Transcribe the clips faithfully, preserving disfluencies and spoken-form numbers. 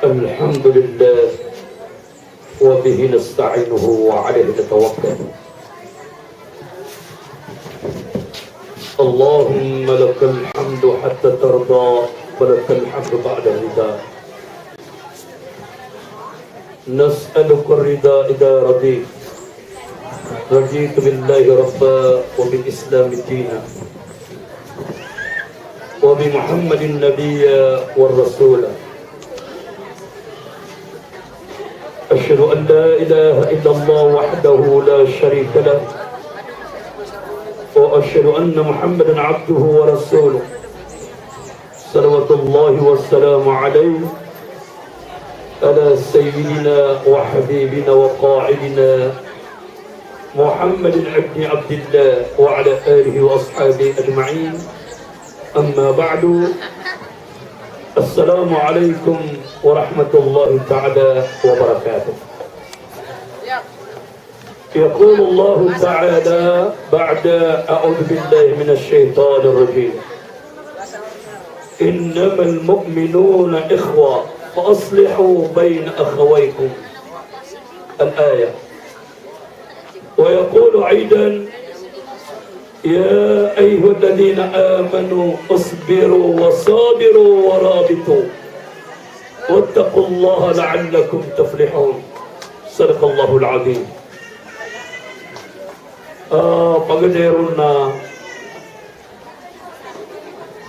الحمد لله وبه نستعين وعليه نتوكل. اللهم لك الحمد حتى ترضى ولك الحمد بعد الرضا. نسألك الرضا إذا رضيت. رضيت بالله ربا وبالإسلام دينا وبمحمد نبيا ورسولا. أشهد أن لا إله إلا الله وحده لا شريك له، وأشهد أن محمدا عبده ورسوله، صلوات الله وسلامه عليه، على سيدنا وحبيبنا وقائدنا محمد بن عبد الله وعلى آله وأصحابه أجمعين. أما بعد، السلام عليكم ورحمة الله تعالى وبركاته. يقول الله تعالى بعد أعوذ بالله من الشيطان الرجيم. إنما المؤمنون إخوة فأصلحوا بين أخويكم. الآية. ويقول أيضا: يا أيها الذين آمنوا اصبروا وصابروا ورابطوا واتقوا الله لعلكم تفلحون. صدق الله العظيم. Ah, pagari ron na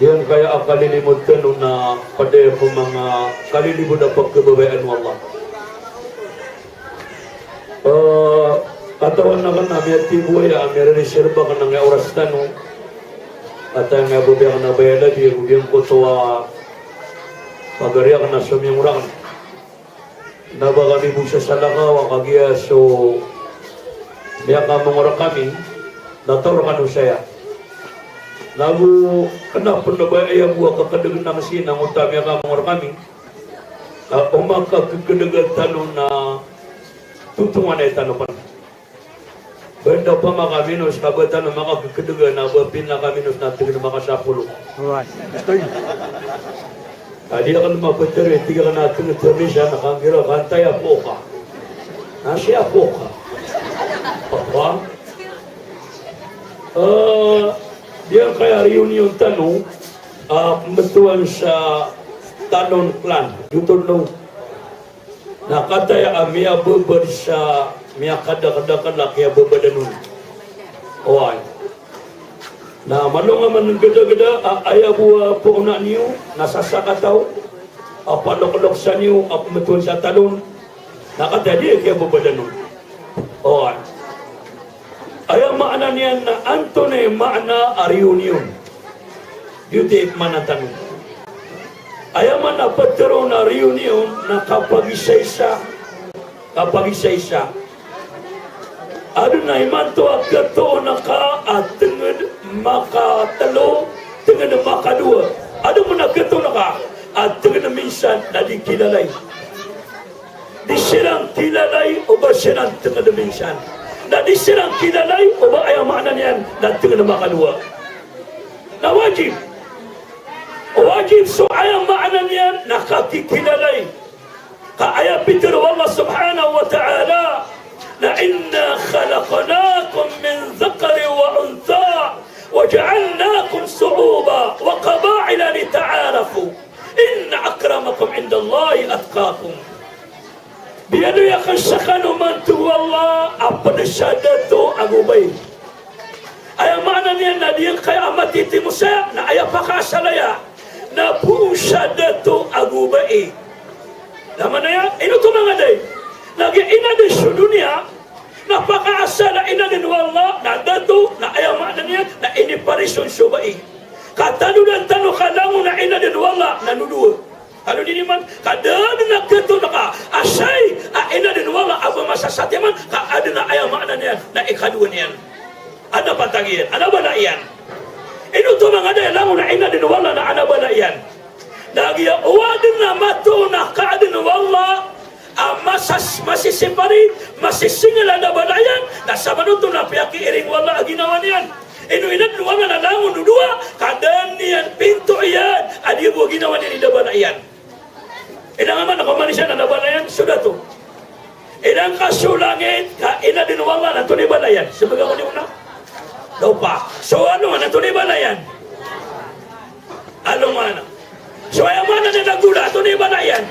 giyangkaya a kalilimod tano na pd ko manga kalilimod a pagkababayaan o Allah. Eh, katawan akn a miyatibo aya a miyaririsirba akn angkaya oras tano. Katawan a babaya akn a baya lagi, giyangkoto a pagari akn a somiyong rakn. Na ba kami bo sasalakaw a kagiya so miyakamangor kami, na taw rkano saya. Na go kna pn a ba aya bo a kakdg na masi na ngota miyakamangor kami. A, o makakdg tano na totonganay tano pn. Banda pamakaminus, ka ba tano makakdg na ba pinakaminos na tngd makasapolo. Alright. Adi akn maptr, tig akn a tngd sa misan, na kanggiraw, kantay a poka. Na siya poka. Apa? Eh, giyangkaya reunion tano, ah, pmbtowan sa Talon Clan. Giyoto no. Na kataya a miyababad sa miyakadakdakl a kiyababadan on. Oway. Na malo nga man gdagda a aya bo a poona niyo na sasakataw a paloklok sa niyo a pmbtowan sa Talon. Na kataya di kiyababadan on. Oway. Aya maana niyan na antonaa i maana a reunion. Giyoto i pmaana tano. Aya maana ptharoon a reunion na kapagisaisa. Kapagisaisa. Adn a imanto a khatoon ka a tngd makatlo, tngd makadowa. Adn pn a khatoon ka a tngd minsan na di kilalay. Di siran kilalay o ba siran tngd minsan. Na di siran kilalay o ba aya maana niyan na tngd makadowa. Na wajib. Wajib so aya maana niyan na kakikilalay. Ka aya pitharo o Allah subhanahu wa ta'ala na, "Inna khalaqnakum min dhakarin wa untha wa ja'alnakum shu'uban wa qaba'ila lita'arafu." Inna akramakum indallahi atqakum. Biyaloy akn skano man, tig o Allah, a pd sa dato ago bai. Aya maana niyan na giyangkaya a matitimo saya na aya pakaasal aya na poon sa dato ago bai. Na maana niyan, ino oto manga dayi? Na giya inadn so doniya, na pakaasal a inadn o Allah na dato, na aya maana niyan na iniparison so bai. Ka tanodan tano ka langon a inadn o Allah na nodowa. Ka ino dn iman, ka da adn a khatoon ka a shayi a inadn o Allah a ba masa satiman, ka adn a aya maana niyan na ikadowa niyan. Adn a pantag iyan, adn a bala iyan. Ino oto manga dayi, langon a inadn o Allah na adn a bala iyan. Na giya o adn a matoon a kaadn o Allah a masas-, masisipari, masisingil a adn a bala iyan, na sabap oto na piyakiiring o Allah a ginawa niyan. Ino inadn o Allah na langon o dowa, ka da niyan pinto iyan a di bo ginawa niyan i adn a bala iyan. Ino nga man ko man Isa na balayan so dato. Iran ka so langit ka inadn o Allah, na antonaa i balayan? Smbag ako niyo na. Lopa. So alongan, na antonaa i balayan? Alongan. So aya maana niyan na gola, antonaa i balayan?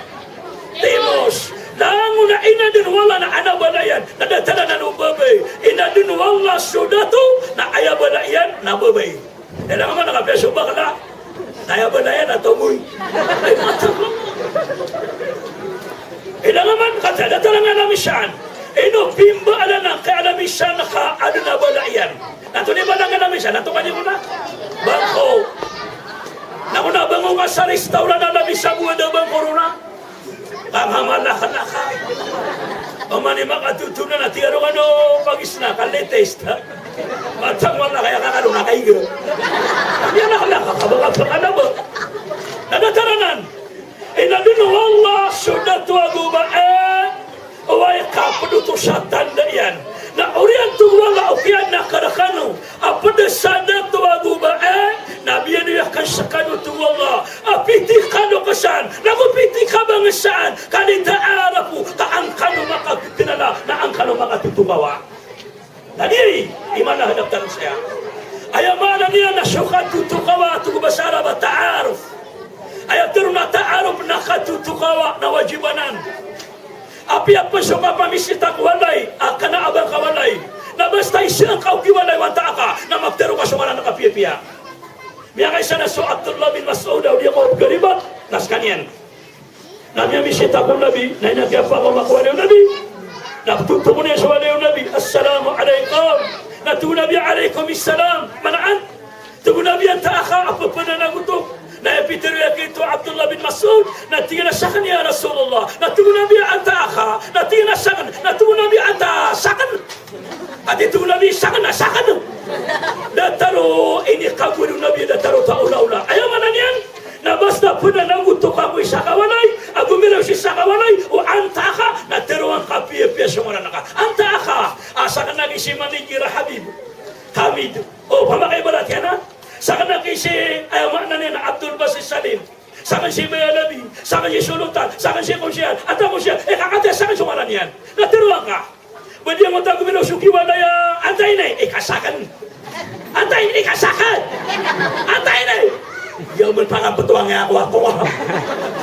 Timos. Langon a inadn o Allah na adn a balayan, na datar anan o babay. Inadn o Allah so dato, na aya balayan na babay. Ilay nga man a kapiya so bakla, na aya balayan na tomoy. Ilay nga man, kata datar anan a misan. Ino pimbaal anan ka anan a misan ka adn a balayan? Na antonaa i balayan a misan? Na antonaa i balayan a misan? Bangko. Na kona bangko ka sa restaurant a misan bo a da bangko roo na. Ka mamalaklaka. Oman i makatotona na tig a roo kano pagisna ka latest. Matang wala kaya ka kano na kaiga. Aya laklaka ka ba ka ba ka na ba. Na datar anan. Inadn o Allah so dato ago bae. Oway ka pd oto sa tanda iyan. Na oriyan tig o Allah o kiyaadn akn rkano a pd sa dato ago bae, na biyaloy akn skano tig o Allah a pitharo kano san, nago pitharo kano san, ka lita'arafu, ka an kano makakaknala, na an kano makatotokawa. Na di, iman na hadap tano saya. Aya maana niyan na so katotokawa, tig o basa Arab a ta'aruf. Aya tharoon a ta'aruf na katotokawa, na wajib anan. Apiya pn so kapamisita ko walay, a kna a ba ngka walay. Na basta isa ngka o kiwalay o antaa ka, na maptharo ka so ngaran ka piyapiya. Miyakaisa na so Abdullah bin Mas'ud, a odi ako pkharibat, na skaniyan. Na miyamisita ko Nabi, na ino kiyapakaoma ko walay o Nabi. Na ptotokon iyan so walay o Nabi, "Assalamu alaikum." Na tig o Nabi, "Alaikum assalam. Man ant?" Tig o Nabi, "Antaa ka a pphanagotok?" Na aya pitharo iyan giyoto a Abdullah bin Mas'ud, na tig iyan a sakn, "Ya Rasulullah." Na tig o Nabi, "Antaa ka?" Na tig iyan a sakn. Na tig o Nabi, "Antaa sakn?" Ati tig o Nabi, "Sakn na sakn." Datar o inikagowad o Nabi, datar o taolaola. Aya maana niyan na basta pphanagotok ka ko isa ka walay, ago miraw sii sa isa ka walay o antaa ka, na tharoa ngka piyapiya so ngaran ka. "Antaa ka?" "A sakn na ki si manager a Habib." Hamid. O, pamakaibarat iyan a, sakn na ki si, aya maana niyan a Abdul Basit Salim. Sakn si Bayalabi, sakn si Solotan, sakn si Konsiyal, antaa Konsiyal, e, ka kati a sakn so ngaran iyan. Na tharoa ngka. Ba di angkoto a gomiraw so kiwalay a, antaa ini, e, ka sakn. Antaa ini, e, ka sakn. Antaa ini. Iya man pangapetowa ngka ako, ako.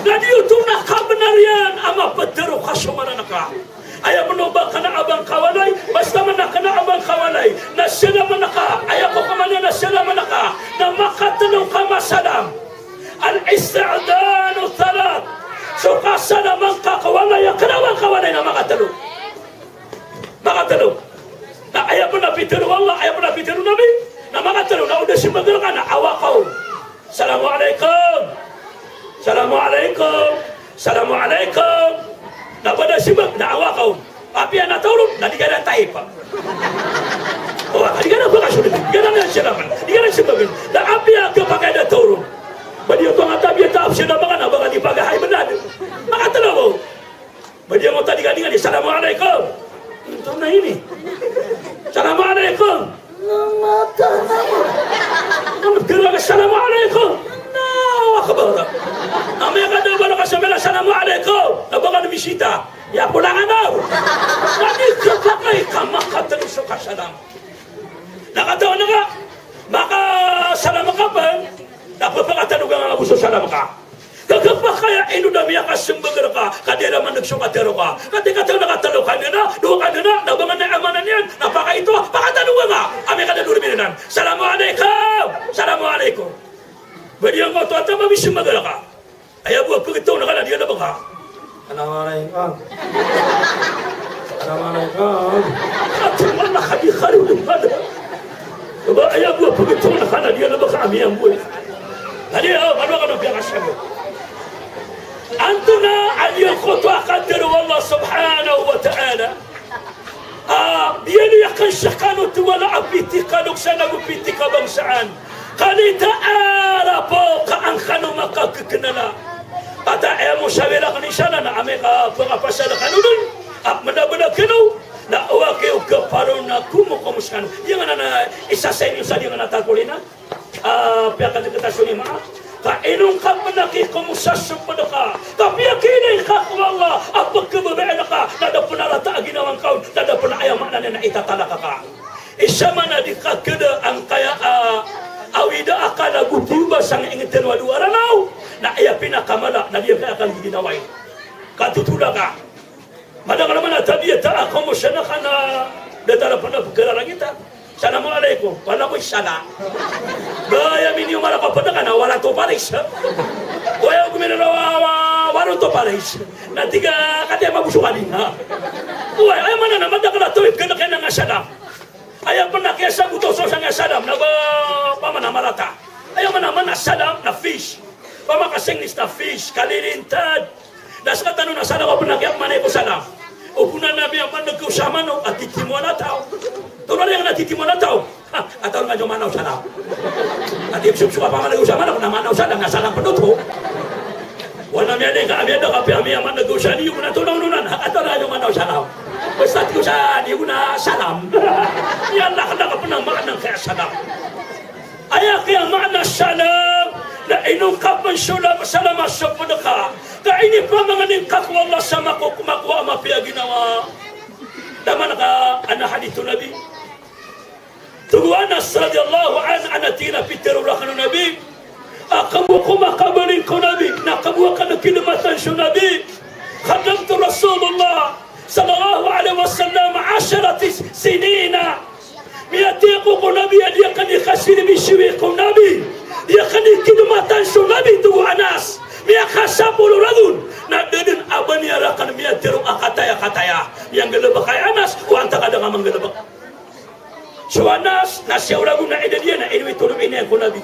Na di oto na kabnar iyan a maptharo ka so ngaran ka. Aya pn o ba kna a ba ngka walay, basta man a kna a ba ngka walay, na salam ka, aya ko kamaana niyan na salam ka, na makatlo ka masalam. Al-isti'dhanu thalath. So kasalam angka ko walay a kna a ba ngka walay na makatlo. Makatlo. Na aya pn a pitharo o Allah, aya pn a pitharo o Nabi, na makatlo, na o da simbag rka na awakaw. Assalamu alaikum. Assalamu alaikum. Assalamu alaikum. Na ba da simbag na awakaw. Apiya na taw ron, na di ka da taipa. O, di ka da baka so, di ka da na simbag. Di ka da simbag. Na apiya ka pakay da taw ron. Ba di ka nga tabiya ta apsiya na baka na baka di pagahay bnad. Makatlo bo. Ba di angkoto a di ka di nga di, "Assalamu alaikum." Antonaa ini? "Assalamu alaikum." Antonaa ini? Ano, kira ka, "Assalamu alaikum." Allahu Akbar. Amay ka da ba na ka sa mila, "Assalamu alaikum." Na ba ka na misita. Ya, pulangan daw. Na di ka pakay ka makatlo so kasalam. Na katawan ka, makasalam ka pn, na pphakatlo ka nga ago so salam ka. Ka khapakay a ino da miyakasmbag rka, ka di ran maneg so katharo ka. Ka di ka tlo na katlo ka dn a, dowa ka dn a, na ba nga na aya maana niyan, na pakaito, pakatlo ka nga. Amay ka da dowa rin anan. "Assalamu alaikum! Assalamu alaikum!" Ba di angkoto a taman a mismbag rka. Aya bo a pagtaw na ka na di ka da baka. "Assalamu alaikum. Assalamu alaikum." Ato man na ka di ka ron dn ka da. Ba aya bo a pagtaw na ka na di ka da baka a miyamboy. Ka di, o, mano ka na piyakasmbag. Antonaa a giyangkoto a katharo o Allah subhanahu wa ta'ala. A, biyaloy akn skano tig o Allah a pitharo kano san ago pitharo ka bangsaan. Ka lita'arafu, ka an kano makakaknala. Kata aya mo sawira kano san na amay ka pkapasad kano dn a mnabnag kano, na owa kiyo kaparon a komokomos kano. Iyan anan a isa sa inyo sa di anan a takolina. A, piyakadkt a so lima. Ka ino ngka pn a kikomosa so pd ka. Ka piyakiilay ka ko Allah. Itatalaka ka. Isa man a di ka keda angkaya a, awida a kalagotiyoba sanginged tano a dowa Ranaw. Na aya pinakamala na di ka kanggiginawai. Katotolaka. Madakl man a tabiya ta a komo sana ka na datar a pena pekerarangitan. Assalamu alaikum. Wala ko isala. Baya miniyo mara ko pena ka na wala to paris. Waya ko miniyo wa, wa, wala to paris. Na tiga kati a mabuso ka di na. Waya, aya mana na madakl a tawid kena kena nga salam. Aya pena kiyasagot o so sangaya salam na ba, ba mana marata. Aya mana mana salam na fish. Ba makasingis na fish, kalilintad. Na sekatano na salam a pena kiyamana ko salam. O pena na miyamaneg ko salam ano, a titimoan a taw. Tolari ang na titimoan a taw. Ha, a taw nga jo mana o salam. A tip suk suk a pamaneg ko salam ano, na mana o salam, na salam penoto. Wana miyada ka, miyada ka piya miyamaneg ko salam, iyo na tolong nonan, ha, a taw nga jo mana o salam. Basta tiko sa, iyo na salam. Iya na kena ka pena mana kaya salam. Aya kiyamaana salam na inongkapen so la-, salam a so ped ka. Ka inipamanganin ka ko Allah sa mako-, makowa a mapiya a ginawa. Taman ka ana hadith o Nabi. Togo Anas radiyallahu anhu, ana tig iyan a pitero raken o Nabi a kago ko makabaling ko Nabi, na kago aken khidmatan so Nabi. Khadamtu Rasulullah sallallahu alaihi wasallam asharata sinina. Miyatero ako ko Nabi a di aken di kasiribisiwi ko Nabi, di aken di khidmatan so Nabi, togo Anas, miyakasapolo ragon. Na da den a ba niyan raken miyatero a kataya-kataya. Miyanggalebek ay Anas, o antaa ka da nga manggalebek. So Anas na siyaw ragon a idad iyan na inowit o iniyan ko Nabi.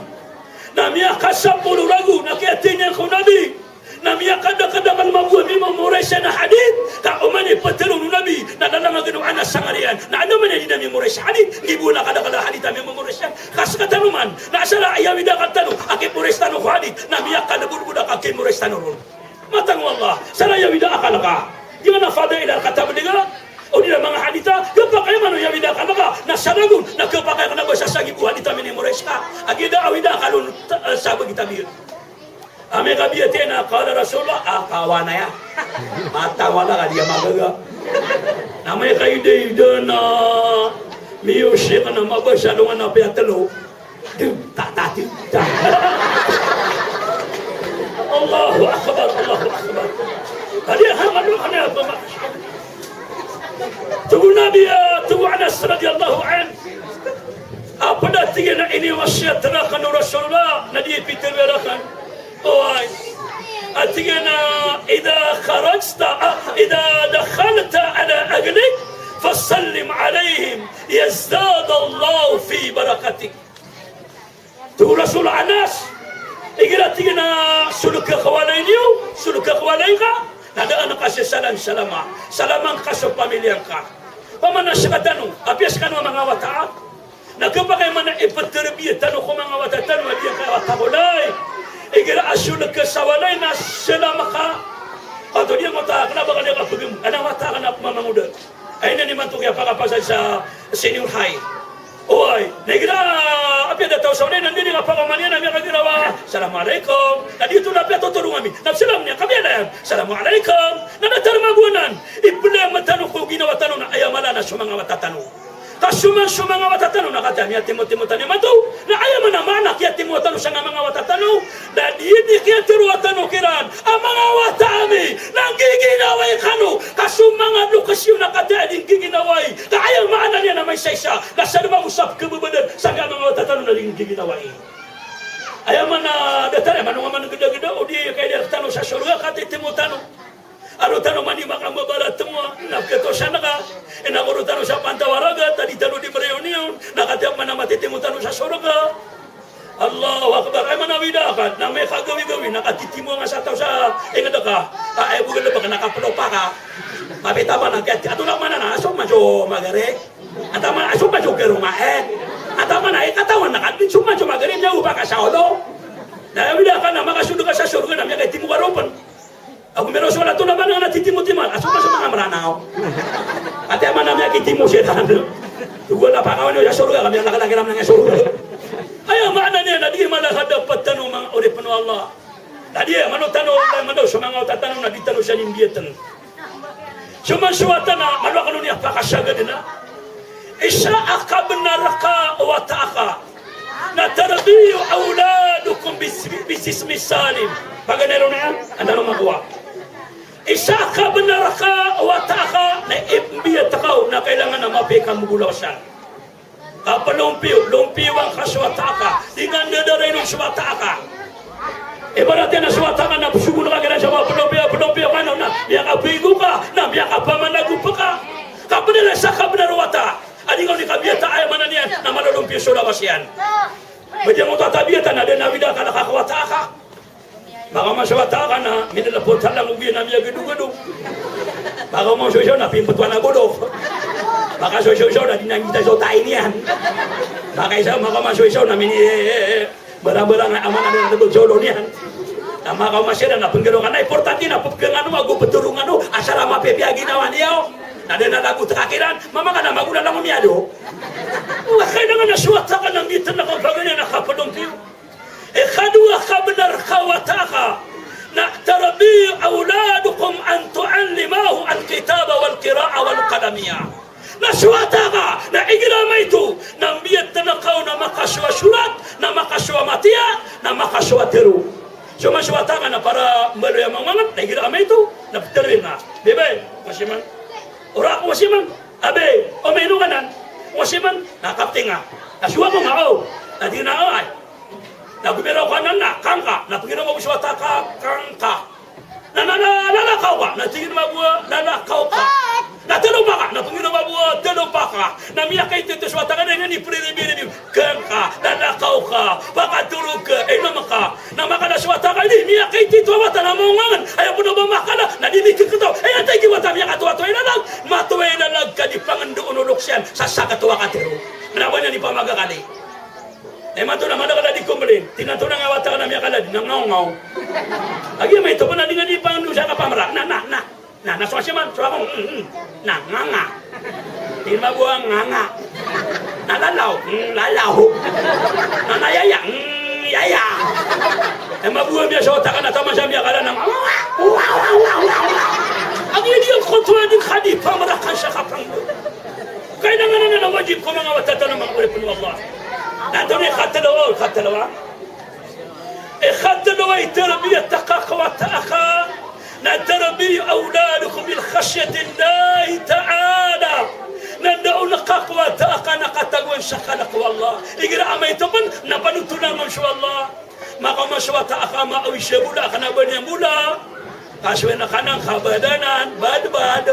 Na miyakasapolo ragon a kiyatero iyan ko Nabi. Na miyakadakadakl mambo a mimemorize iyan a hadith, ka oman i petero o Nabi, na lalangagen o Anas sangarian. Na anda man iyan di na memorize a hadith, di bo na kadakadakl a hadith a mimemorize iyan. Ka sekatano man, na asar a aya awida akal tano a ki-memorize tano ko hadith, na miyakadakdakl a ki-memorize tano ron. Mataan o Allah, asar a aya awida akal ka. Di man a fadail a katablig a, o di na manga hadith a, kapakay man o aya awida akal ka, na sa ragon, na kapakay ka na ba sa sagibo hadith a mimemorize ka. Agida awida akal on, ta-, eh, sabagi tabiya. Amay ka biyatiya na qala Rasulullah, a kawan aya. Matawala ka di a magaga. Na amay ka ida-ida na miyosik na mabasa alongan a piyatelo. Dum, ta, ta, dum, ta. Allahu Akbar, Allahu Akbar. Hadi ha manu hana apa mak. Togo Nabi, ah, togo Anas radiyallahu anhu. A ped a tig iyan a iniwasiyat raken o Rasulullah, na di pitero raken. Oway. A tig iyan a, "Idha kharajta, ah, idha dakhalta ala ahlik, fasallim alayhim, yazdadallahu fi barakatik." Togo Rasul Anas, igira tig iyan a solek ka ko walay niyo, solek ka ko walay ngka, na da ngka sesalam-salama, salama ngka so pamilya ngka. Pamana sekatano, apiya sekano a manga wata, na kapakay man a ipetero a biya tano ko manga wata tano a di ngka wata ko lay. Igira a solek ka sa walay na salam ka. Kato di ngka wata, kena ba ka di ngka pegem, ana wata ka na pemamangoda. Ay na niman to kiya pakapasad sa senior high. Oway, na igira apiya da taw sa walay na di ngka pakaman iyan a miyakagirawa. Assalamu alaikum. Na di to na apiya totoro ngami. Na salam niyan, kami ana iyan. Assalamu alaikum. Na datar magonan. Ipelematan o ko ginawa tano na aya mala na so manga wata tano. Ka so man so manga wata tano na kati a miyatimotimo tano imanto, na aya mana maana kiyatimo tano sa manga wata tano, na di di kiyatero tano kiran a manga wata ami, na nggiginawai kano, ka so manga lokasyon na kati a di nggiginawai, ka aya maana niyan na maisaisa, na sa dema mo sa pekebebeden sa manga wata tano na di nggiginawai. Aya mana datar, aya mana nga man gedageda, o di kaya di tano sa sorga, kati timo tano. Aro tano mani makambabala temo, na ketosan ka. Ina koro tano sa pantawaraga, tadi tano di mereunion, na kati a mana matitimo tano sa sorga. Allahu Akbar. Ay mana wida ka, na mekagawi-gawi, na katitimo nga sa taw sa inged ka. Ay bugal ba ka, na kapelopa ka. Mapita mana kati, ato na mana na, so majo magare. Ata mana, so majo kerumaen. Ata mana, ikatawan na kati, so majo magare, niya upa ka sa olo. Na wida ka, na makasold ka sa sorga, na miyakatimo ka ropen. Ago miyaro so wala to na ba na titimo timan, a so ba so manga Meranaw. Ati a mana miyakitimo siran. Togo na pakawan iyo sa sorga, kami a lakalaki ramen a sorga. Aya maana niyan na di mala hadap tano manga oripen o Allah. Na di mano tano, mano so manga wata tano na di tano siyan imbiyeten. So man so wata na, mano akano niyan pakasagad na. Isa a kabnar ka o wata aka na tarbiyu awladukum bis-, bis-, bismis salim. Paganay ron iyan, anda ron makowa. Isa a kabnar ka o wata aka na ipmbiyat ka on na kailangan a mapiya i kamogolaw san. Kapalompiyo, lompiyowan ka so wata aka. Di nga ndadarain on so wata aka. Ibarat iyan na so wata aka na psogon ka kiran sa mapalompiyo, palompiyo ka na, na miyakapigo ka, na miyakapamanago pka. Kapnila sa kabnar o wata. A di nga on i kabiyata, aya maana niyan na malolompiyo so lawas iyan. Ba di nga on tatabiyata na da a awid a kalk ka ko wata aka. Makaoma so wata aka na minilapot a langogi na miyagdogdo. Makaoma so isa na pimbtowan a bolok. Makaoma so isa na di na nggitan so tai niyan. Makaisa, makaoma so isa na mini, eh, eh, eh, barang-barang a aman a di na tebeg so olo niyan. Na makaoma siran na pnggarokan a importante na pepkangano ago petorongan o asar a mapipiya a ginawa niyo. Na da a lagot ka kiran, mama ka na magola langon miyado. Wa kailangan a so wata aka na nggitan a kapaganay na kapalompiyo. Ikadowa a kabnar ka o wata aka na tarbiyu awladukum an tuallimahu alkitaba walqiraa walqalamiya. Na so wata aka na igira maito na mbiyatn ka on a makasowa sorat, na makasowa matiya, na makasowa tero. So man so wata aka na para mbaloy a maoma ngn, na igira maito na ptharoa ngka. Bebe, wasiman. Orak, wasiman. Abe, o maino ka nan? Wasiman, na kapting ka. Na sowa ko nga o. Na tig iyan a o ay. Na gomiraw ka nan na kangka. Na pagiraw ka so wata aka kangka. Na, na, na, lalakaw ka. Na tig iyan a mago a lalakaw ka. Na talopa ka. Na pagiraw a mago a talopa ka. Na miyakaito-ito so wata aka na iyan i priribi-ribi. Kangka, lalakaw ka, pakatoro ka, inom ka. Na makala so wata aka di miyakaito-ito a wata na maongangan. Aya pn o ba makala na di mikiktaw. Aya tig i wata miyakatoatoa i lalag. Matoa i lalag ka di pangndao o loks iyan sa sakataw a katero. Kna ba niyan i pamagakali. Na imanto na madakl a di komplin. Tinanto na nga wata aka na miyakala di na ngawngaw. Agi maito pn a di nga di pangndao sa kapamrak. Na, na, na. Na, na so wasiman, so ako, mm, mm. Na, nganga. Tig iyan a mago a nganga. Na lalaw, mm, lalaw. Na, na yaya, mm, yaya. Aya mago a miyasowa o wata aka na taman sa miyakala na nganga. Wa, wa, wa, wa, wa. Agi di angkoto a di ka di pamrakan sa kapangndao. Kailangan anan a wajib ko manga wata tano manga oripn o Allah. Na antonaa i katlo, o, katlo a Ikatlo a itarbiyat ka ko wata aka na tarbiyu awladakum bil khashyatillahi ta'ala. Na ndaon ka ko wata aka na katagoan sa kalk o Allah. Igira a maito pn na panotolan on so Allah. Makaoma so wata aka maawis a bola, kna ba niyan bola. Kasoy na kanan, kabadanan, badbad.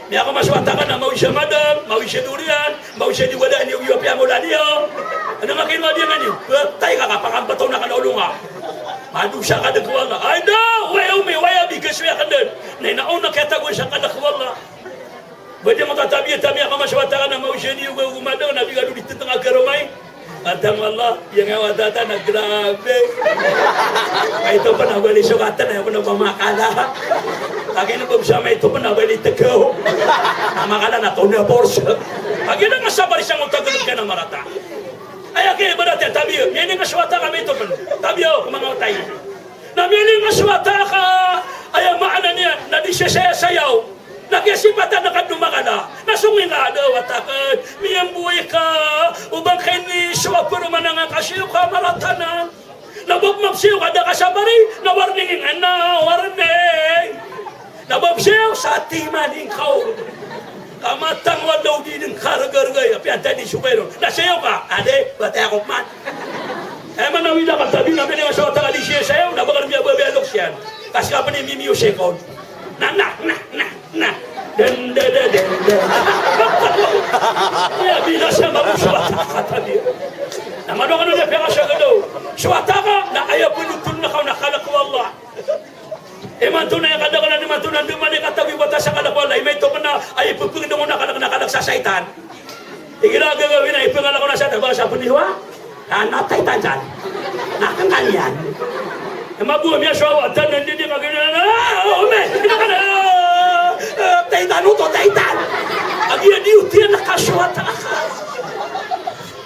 Miyakaoma so wata aka na maawis a madang, maawis a dorian, maawis a di wala niyo iyo piyangola niyo. Ano nga kino a di nga niyo? Patay ka, kapakampataw na ka na olo nga. Madosa ka dn ko Allah. Ay da, waya omi, waya bi, kasoy akn dn. Na inaon a kiyatagoan sa kalk o Allah. Ba di nga on tatabiyat a miyakaoma so wata aka na maawis a di iyo go madang, na di ka dn di tntng a karoma i. Wata mo Allah, iya nga wata ta na grabe. Maito pn a bali so katan, aya pn a ba makala. Lagid o ba sa maito pn a bali tgaw. Na makala na tona pors. Lagid a nga sa bali sa ngota gdg ka na marata. Aya kay ibarat iyan tabiya. Miyaning a so wata ka maito pn. Tabiya o, ko manga wata i. Na miyaning a so wata ka, aya maana niyan na di siya sayaw-sayaw. Na kiyasipatan ka dn o makala. Na song ingka da wata ka, miyamboy ka, o ba ngka ini so a paroman a nga kasayaw ka marata nan. Na ba pman sayaw ka da ka sabari, na warning ingka na warning. Na ba pman sayaw sa timan ingka o. Ka matang wadaw di dn kargargay, apiya antaa di so kairo. Na sayaw ka, ade, batay ako pman. Aya maana o ida ka tabi na miyaning a so wata ka di siya sayaw, na ba ka dn miyababi a loks iyan. Ka ska pn i mimiyo sekon. Na, na, na, na, na. Den, den, den, den, den. Iya, binasa mambo so wata ka tabi. Na mano kano niya piyakasagad o. So wata ka, na aya pn o toln ka on na kalk o Allah. Imanto na aya kadaklan imanto na ndao man i katago i batas a kalk o Allah, imanto pn na aya ipepengdong on a kalk na kalk sa saitan. Igira a gagawii na ipengalk on a saitan, ba sa peniwa? Na, na taitan san. Na kengkaniyan. Aya mabo a miyasowa, tan, na ndidi, magina, na, o, me, ina ka na, eh, taitan oto, taitan. Agiya di oto iyan kasowa ta.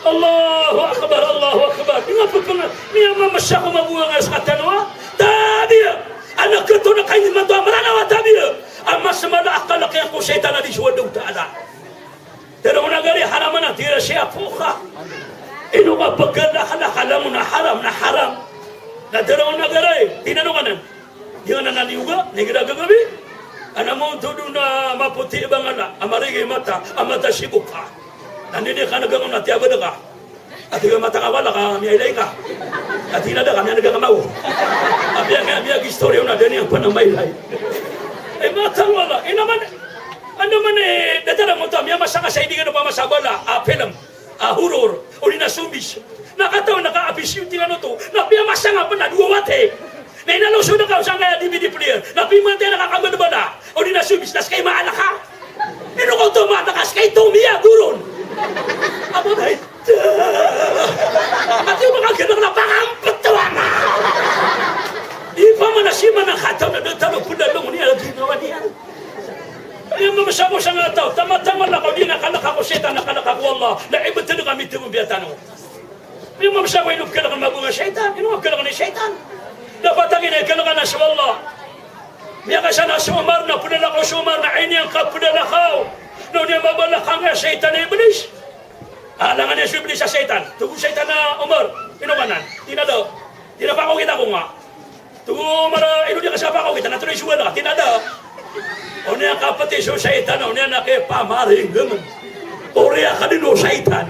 Allahu Akbar, Allahu Akbar. Di nga pepeng, miyamamasa ko mabo a nga sa katano a tabiya. Anak keto na kain imanto a Meranaw a tabiya a mas mala a kalk iyan ko saitan a di so Allahu Ta'ala. Tero na Pagkala kala kala mo na haram, na haram. Na daraw na garay, tinano ka nan. Di nga na naniyoga, na igira gagabi. Ana mo todo na mapoti bangala, a marigi mata, a mata sibok ka. Na nini ka na gangon na tiyabada ka. Ati ka mata ka wala ka, miyailay ka. Ati na da ka, miyanega ka mawo. Apiya nga, miyagistorya na dani ang panamailay. Eh, mata wala. Ina man, ano man eh, datara mo ta, miyamasa ka sa hindi ka na pamasa bala, a film. A horror, odi na zombies. Na katawan a ka-appreciate tingkano oto, na piyamasa nga pen a dowa wati. Na inaloso na ka o sangkaya D V D player, na pimantay na ka kabadbada, odi na zombies, na sekay maana ka. Ino ka oto maana ka, sekay to miyagoron. Aba na ito. Ati o makaganang na pangampet to ama. Di pa man a siman a katawan a dataro pula longoni a ginawa niyan. Aya mamasa ko sangataw, tamatama na kaw di na kaleka ko shaytan, na kaleka ko Allah, na ibetel ka mitego biyatano. Aya mamasa ko ino pekelek na mabong a shaytan, ino pekelek na shaytan. Dapat a gina ikelek na so Allah. Miyakaisa na so Omar, na pelalakaw so Omar, na iniyan ka pelalakaw. Na oniyan mabalakang a shaytan a Iblis. Alangan iyan so Iblis a shaytan. Togo shaytan a Omar, ino ka nan? Tina daw. Tina pakaw kita ko nga. Togo mara ino di ka sa pakaw kita, na tolo i suwal ka, tina da. Oniyan kapeti so shaytan, oniyan na kepamaringgengen. Oriyan ka den o shaytan.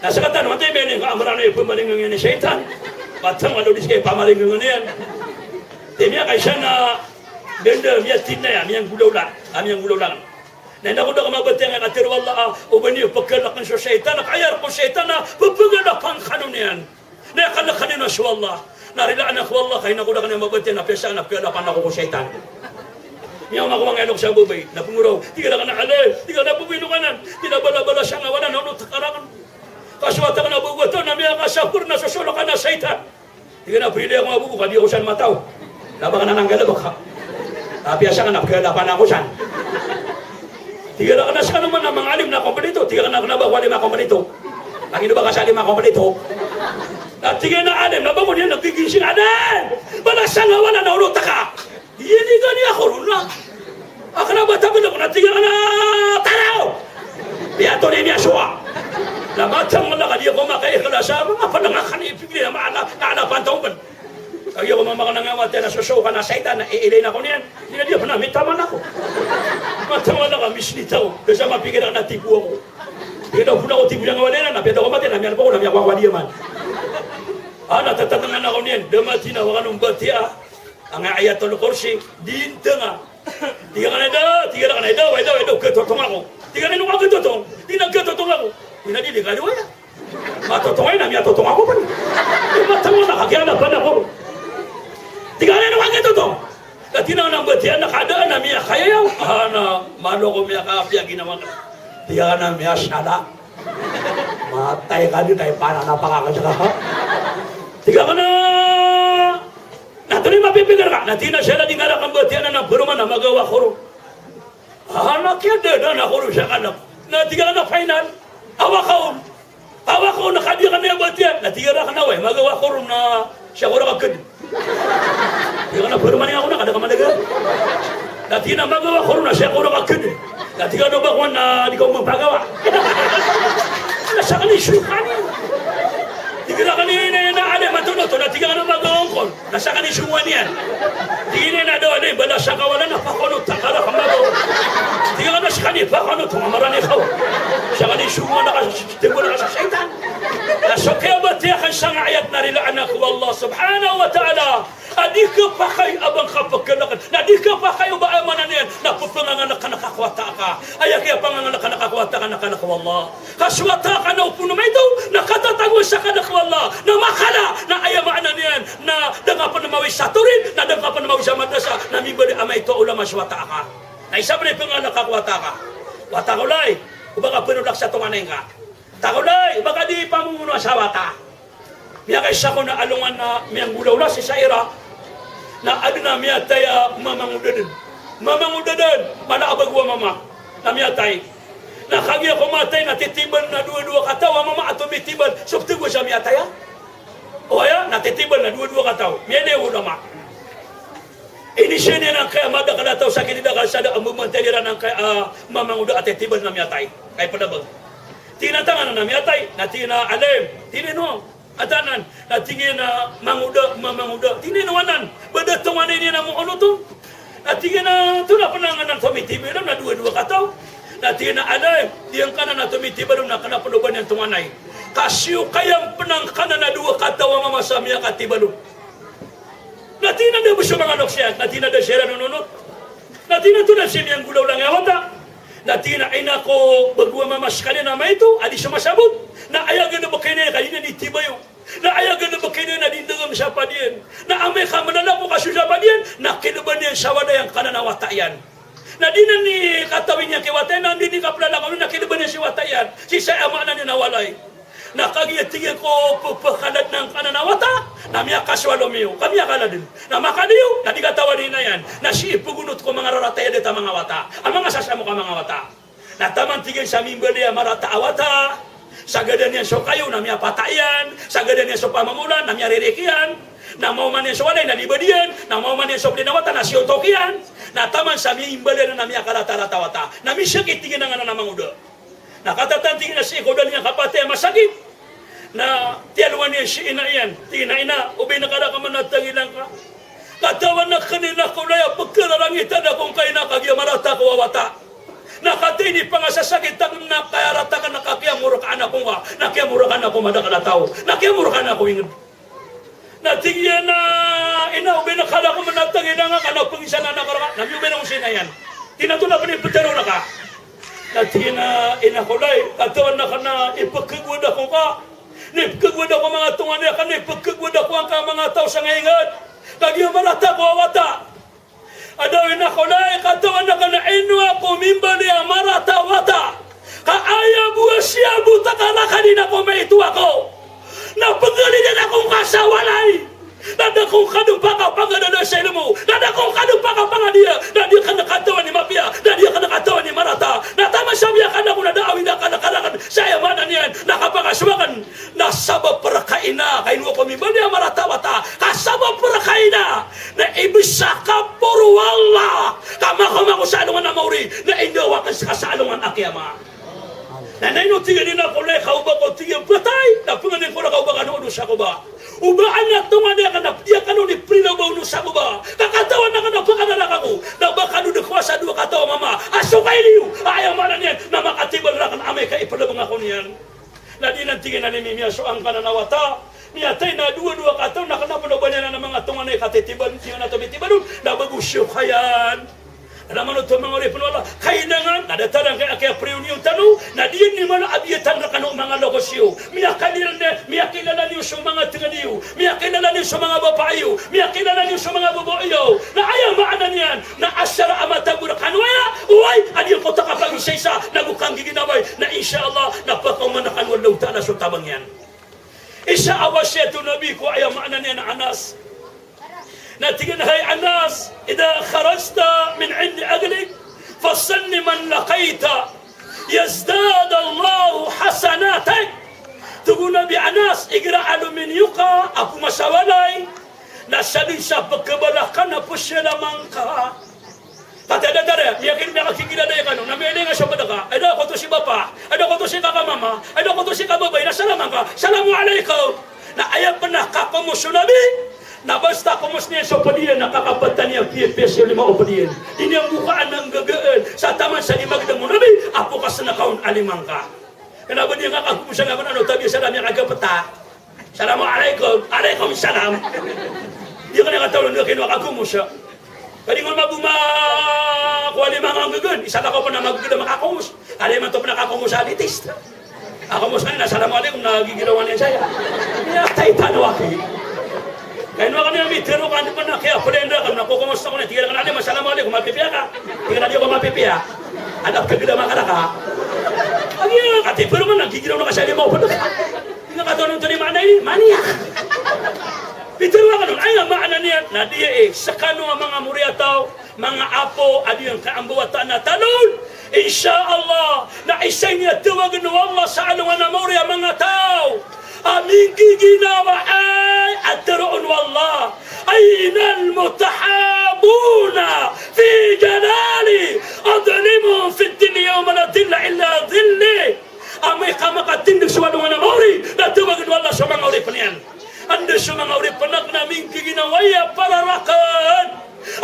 Na sekatano, ante mening ka amran a ipamaringgengen iyan i shaytan. Patang alo di sekay pamaringgengen iyan. Te miyakaisa na denda, miyatinaya, miyanggolawla, a miyanggolawla. Na ina ko da ka mabatiya nga katero Allah a, o ba niyo pekalaken so shaytan, ka aya rek o shaytan a pepegalapan kano niyan. Na aya kalek kano niyan so Allah. Na rilaan ako Allah, ka ina ko da ka niyan mabatiya na piyasaan a pegalapan ako ko shaytan. Miyamako mangayalok sa babay, na pengoraw, tig iran a alim, tig iran a babay, ino ka nan, tig iran a balabalas angka wala na onot ka raken. Ka so wata aken a babay oto na miyakasapor na sosolok aken a shaytan. Tig iyan a prilay ako nga bobo ka di ako san mataw. Na ba ka na nanggalebek ka. Apiya sa ka na pegalapan ako san. Tig iyan a kena sekano man a manga alim na kompleto. Tig iyan a kena ba ko alim a kompleto. Lagid o ba ka sa alim a kompleto. Na tig iyan a alim, na ba ko niyan na giginsing alim. Bala sa nga wala na onot ka. Inigan iyan ako ron na. Akena ba tabelek na tig iyan a taraw. Piyato ni miyasowa. Na matang wala ka di ako makaikhlas a manga pandangakan ipigli na maana, na ala pantaw ben. Kagiya ko mamakanang a wata na sosokan a shaytan na iilay na ko niyan. Di na di ako na mitaman ako. Matang wala ka misnitaw. Da sa mapikir aken na tibo ako. Di na ako na ko tibo niyan nga wala na, na piyataw ko mati na miyan ako na miyakowa ko a diyaman. Ana tatatangan ako niyan, da mati na wakan o mbatiya. Angkaya Ayatul Kursi, di ntanga. Tig iyan a da, tig iyan a da, wai da, wai da, ketotong ako. Tig iyan a ino ka ketotong? Tig iyan a ketotong ako. Tig iyan a di, di ka di waya. Matotong ay na miyatotong ako pen. Matang na kagiya na ba na ko. Tig iyan a ino ka ketotong? Ka tig iyan a mbatiya na kada na miyakayayaw. Ana, malo ko miyakaapiya ginawa ka. Tig iyan a miyasala. Matay ka di, tay pana na pakakasaka. Tig iyan a Na toni mapipikir ka, na tig iyan a siyara di ngara kambatiya na na peroman a magawa ko ron. Ah, na kiyadada na ko ron siya kanak. Na tig iyan a final. Awa ka on. Awa ka on na kadiya ka niyan batiya. Na tig iyan a kena wai, magawa ko ron na siya ko rakaked. Tig iyan a peroman iyan ako na kada ka managa. Na tig iyan a magawa ko ron na siya ko rakaked. Na tig iyan a ba ko na di ka on mapagawa. Na sakali sukani. Tig iyan a kani na alim a tonoto na tig iyan a magawa ko ron. Na sakali sukani iyan. Tig iyan a da wani bala saka wala na pakonot a kala ka magawa. Tig iyan a sakali pakonot a marani ka. Sakali sukani na ka tibo na ka sa shaytan. Na so kiyabatiya aken sangkai a ayat na rilaan ako o Allah subhanahu wa ta'ala. A di kapakay a ba ngka pekalaken, na di kapakay o ba aya maana niyan, na pepengangalek aken ko wata ka. Aya kiyapangangalek aken ko wata ka na kalek o Allah. Ka so wata ka na opama maito, na katatagoan sa kalek o Allah, na makala, na aya maana niyan, na da ngka pen mawis sa torin, na da ngka pen mawis sa madrasa, na mimbaloy a maito a ulama so wata ka. Na isa pen a ipengangalek ko wata ka. Wata ko lay, o ba ka pen olak sa tonganay ngka. Wata ko lay, o ba ka di pamomono sa wata. Miyakaisa ko na alongan a miyanggolawla sii sa Iraq, na aden a miyatay a mamangoda den. Mamangoda den, mala a bago a mama, na miyatay. Na kagiya ko matay na titibal na dowa-dowa kataw a mama a tomitibal so petagoan sa miyatay a. O aya, na titibal na dowa-dowa kataw. Miyailay o ulama. Inizaan iyan angkaya madakel a taw sa kilid a kalsada a mbabantay iran angkaya, ah, mamangoda a titibal na miyatay. Kay pedabag. Tig iyan a tangan anan a miyatay, na tig iyan a alim, tig iyan a ino, a tangan, na tig iyan a mangoda, ma-, mangoda, tig iyan a ino anan, ba da tonganay niyan a moonot on. Na tig iyan a, antonaa pn a nganan a tomitibalon na dowa-dowa kataw? Na tig iyan a alim, di angkanan a tomitibalon na kna pn o ba niyan tonganay. Ka siyokayan pn angkanan a dowa kataw a mama sa miyakatibalon. Na tig iyan a da bo so manga loks iyan, na tig iyan a da siran ononot. Na tig iyan a antonaa si miyanggolawla angkaya wata? Na tig iyan a ina ko bago a mama skaniyan a maito a di so masabot. Na aya galbk iyan ka di niyan itibayo. Na aya galbk iyan na di ndgm sa padiyan. Na amay ka mlalako ka so sa padiyan, na kilban iyan sa walay angkanan a wata iyan. Na di niyan katawi niyan ki wata iyan, na di niyan kaplalakaw, na kilban iyan si wata iyan. Sii sa aya maana niyan a walay. Na kagiya tig iyan ko pphakalad na angkanan a wata, na miyakasowa lomiyo, ka miyakaladn. Na makaliyo, na di katawan i ina iyan. Na sii pgonot ko manga rarata iyan, datar a manga wata. A manga sasamok a manga wata. Na taman tig iyan sa mimbaloy a marata a wata. Sagadan iyan so kayo, na miyapata iyan. Sagadan iyan so pamamolan, na miyaririk iyan. Na maoma niyan so walay, na libad iyan. Na maoma niyan so bli na wata, na siyontok iyan. Na taman sa mimbaloy na miyakarata-rata a wata. Na misakit tig iyan a nganan a mangoda. Na katatan tig iyan a sii ko da niyan kapatay a masakit. Na tiyalowan iyan si ina iyan. Tig iyan a ina, o ba ino ka rakn a tangila ngka? Katawan akn ina ko laya pkhararangitan ako ngka ina kagiya marata ako a wata. Na katii ini pangasasakit akn na kaya rata akn na kakiyamorkaan ako ngka. Na kiyamorkaan ako madakl a taw. Na kiyamorkaan ako ingd. Na tig iyan a ina, o ba ino ka rakn a tangila ngka, ka na pngisan anan ka rka. Na miyoba iyan si ina iyan. Tig iyan a antonaa pn i ptharo rka? Na tig iyan a ina ko lay, katawan akn a ipkhagowad ako ngka. Na ipkhagowad ako a manga tonganay akn, na ipkhagowad ako angkai a manga taw sangkai ingd. Kagiya marata ako a wata. Adaw ina ko lay, katawan akn a ino ako mimbaloy a marata a wata. Ka aya bo a siyabot akn a rakn ina ko maito ako. Na pnggalidan ako ngka sa walay. Na da ako ngka dn pakapangadada sa ilmo. Na da ako ngka dn pakapangadiya. Na di akn katawan i mapiya. Na di akn katawan i marata. Na taman sa miyakana ko na da a awid akn a karakn. Sa aya maana niyan. Na kapakasowa akn. Na sabap rka ina, ka ino ako mimbaloy a marata a wata, ka sabap rka ina, na ibsa ka poro o Allah, ka makaoma ko sa alongan a maori, na indawa akn ska sa alongan a kiyamat. Na, na ino tig iyan a ina ko lay, ka o ba ko tig iyan phatay, na pnganin ko rka o ba kano onosa ko ba. O ba anak tonganay akn na pd iyan kano di prila o ba onosa ko ba. Ka katawan akn na pkadalak ako, na ba kano di kowasa dowa kataw a mama. A so kailiyo, aya maana niyan, na makatibal rakn amay ka iplbng ako niyan. Na di nan tig iyan a limi miyasowa angkanan a wata, miyatay na dowa-dowa kataw na kna pn o ba niyan a manga tonganay ka titibal, di niyan a tomitibalon, na bago siyokayan. Na manoto manga oripn o Allah, kailangan, na datar angkai a kiyapriyon iyan tano, na di niyan man a biyatan rkano o manga lokes iyo, miyakilala niyo, miyakilala niyo so manga tngd iyo, miyakilala niyo so manga bapa iyo, miyakilala niyo so manga bobo iyo. Na aya maana niyan, na asar a matag o rkano aya, oway, a di angkoto a kapagisaisa, nago kanggiginawai, na insha Allah, na pakaoma rkano o Allahu Ta'ala so tabang iyan. Isa a wasiyat o Nabi ko aya maana niyan a Anas. Na tig iyan a, hay Anas, idha kharajta min indi ahlik, fasallim man laqita, yazdad Allahu hasanatik. Tig o Nabi a Anas, igira a lominiyo ka, a pmasa walay, na sadn sa pkhabala ka na psalaman ka. Katii a datar iyan, miyakin, miyakakigilala iyan kano, na miyailay nga so pd ka, ay da koto si bapa, ay da koto si kaka mama, ay da koto si kababay, na salaman ka, "Assalamu alaikum." Na aya pn a kakomos o Nabi, na basta komos niyan so pd iyan, na kakapatan iyan piyapiya so lima o pd iyan. Di niyan bokaan a nggagaan, sa taman sa di magdam o Nabi a pokasn ka on a lima ngka. Kna ba di nga kakomos a nga pn ano tabiya sa da miyakagapta. "Assalamu alaikum." "Alaikum salam." Di ka na kataw na kino a kakomos. Ka di nga maboma ko a lima nga nggagaan, isa ka ko pn a maggagaan a makakomos. Ka di man to pn a kakomos a elitist. A komos ka niyan, "Assalamu alaikum," na gigirawan iyan saya. Aya taitan o aki. Ka ino ka niyan mitharo ka, di pn a kiyaplenda ka, na kokomos ako niyan, tig iyan a, "Assalamu alaikum, mapipiya ka?" Tig iyan a, "Di ako mapipiya." Anak ka gila makaraka. Agi, kati pero man nagigiraw na ka sa lima o pd ka. Di nga katawan antonaa i maana ini, maniya. Pitharo akn on, aya maana niyan, na di, eh, skano a manga moriyataw, manga apo, a di ngka ambawataan a talon. Insha Allah, na isa ini a tawagn o Allah sa alongan a maori a manga taw a minggiginawai a tharoon o Allah. Aynal mutahabbuna fi jalali, adhilluhum fid dhilli yawma la dhilla illa dhilli. Amay ka manga oripn akn a minggiginawai a para rakn.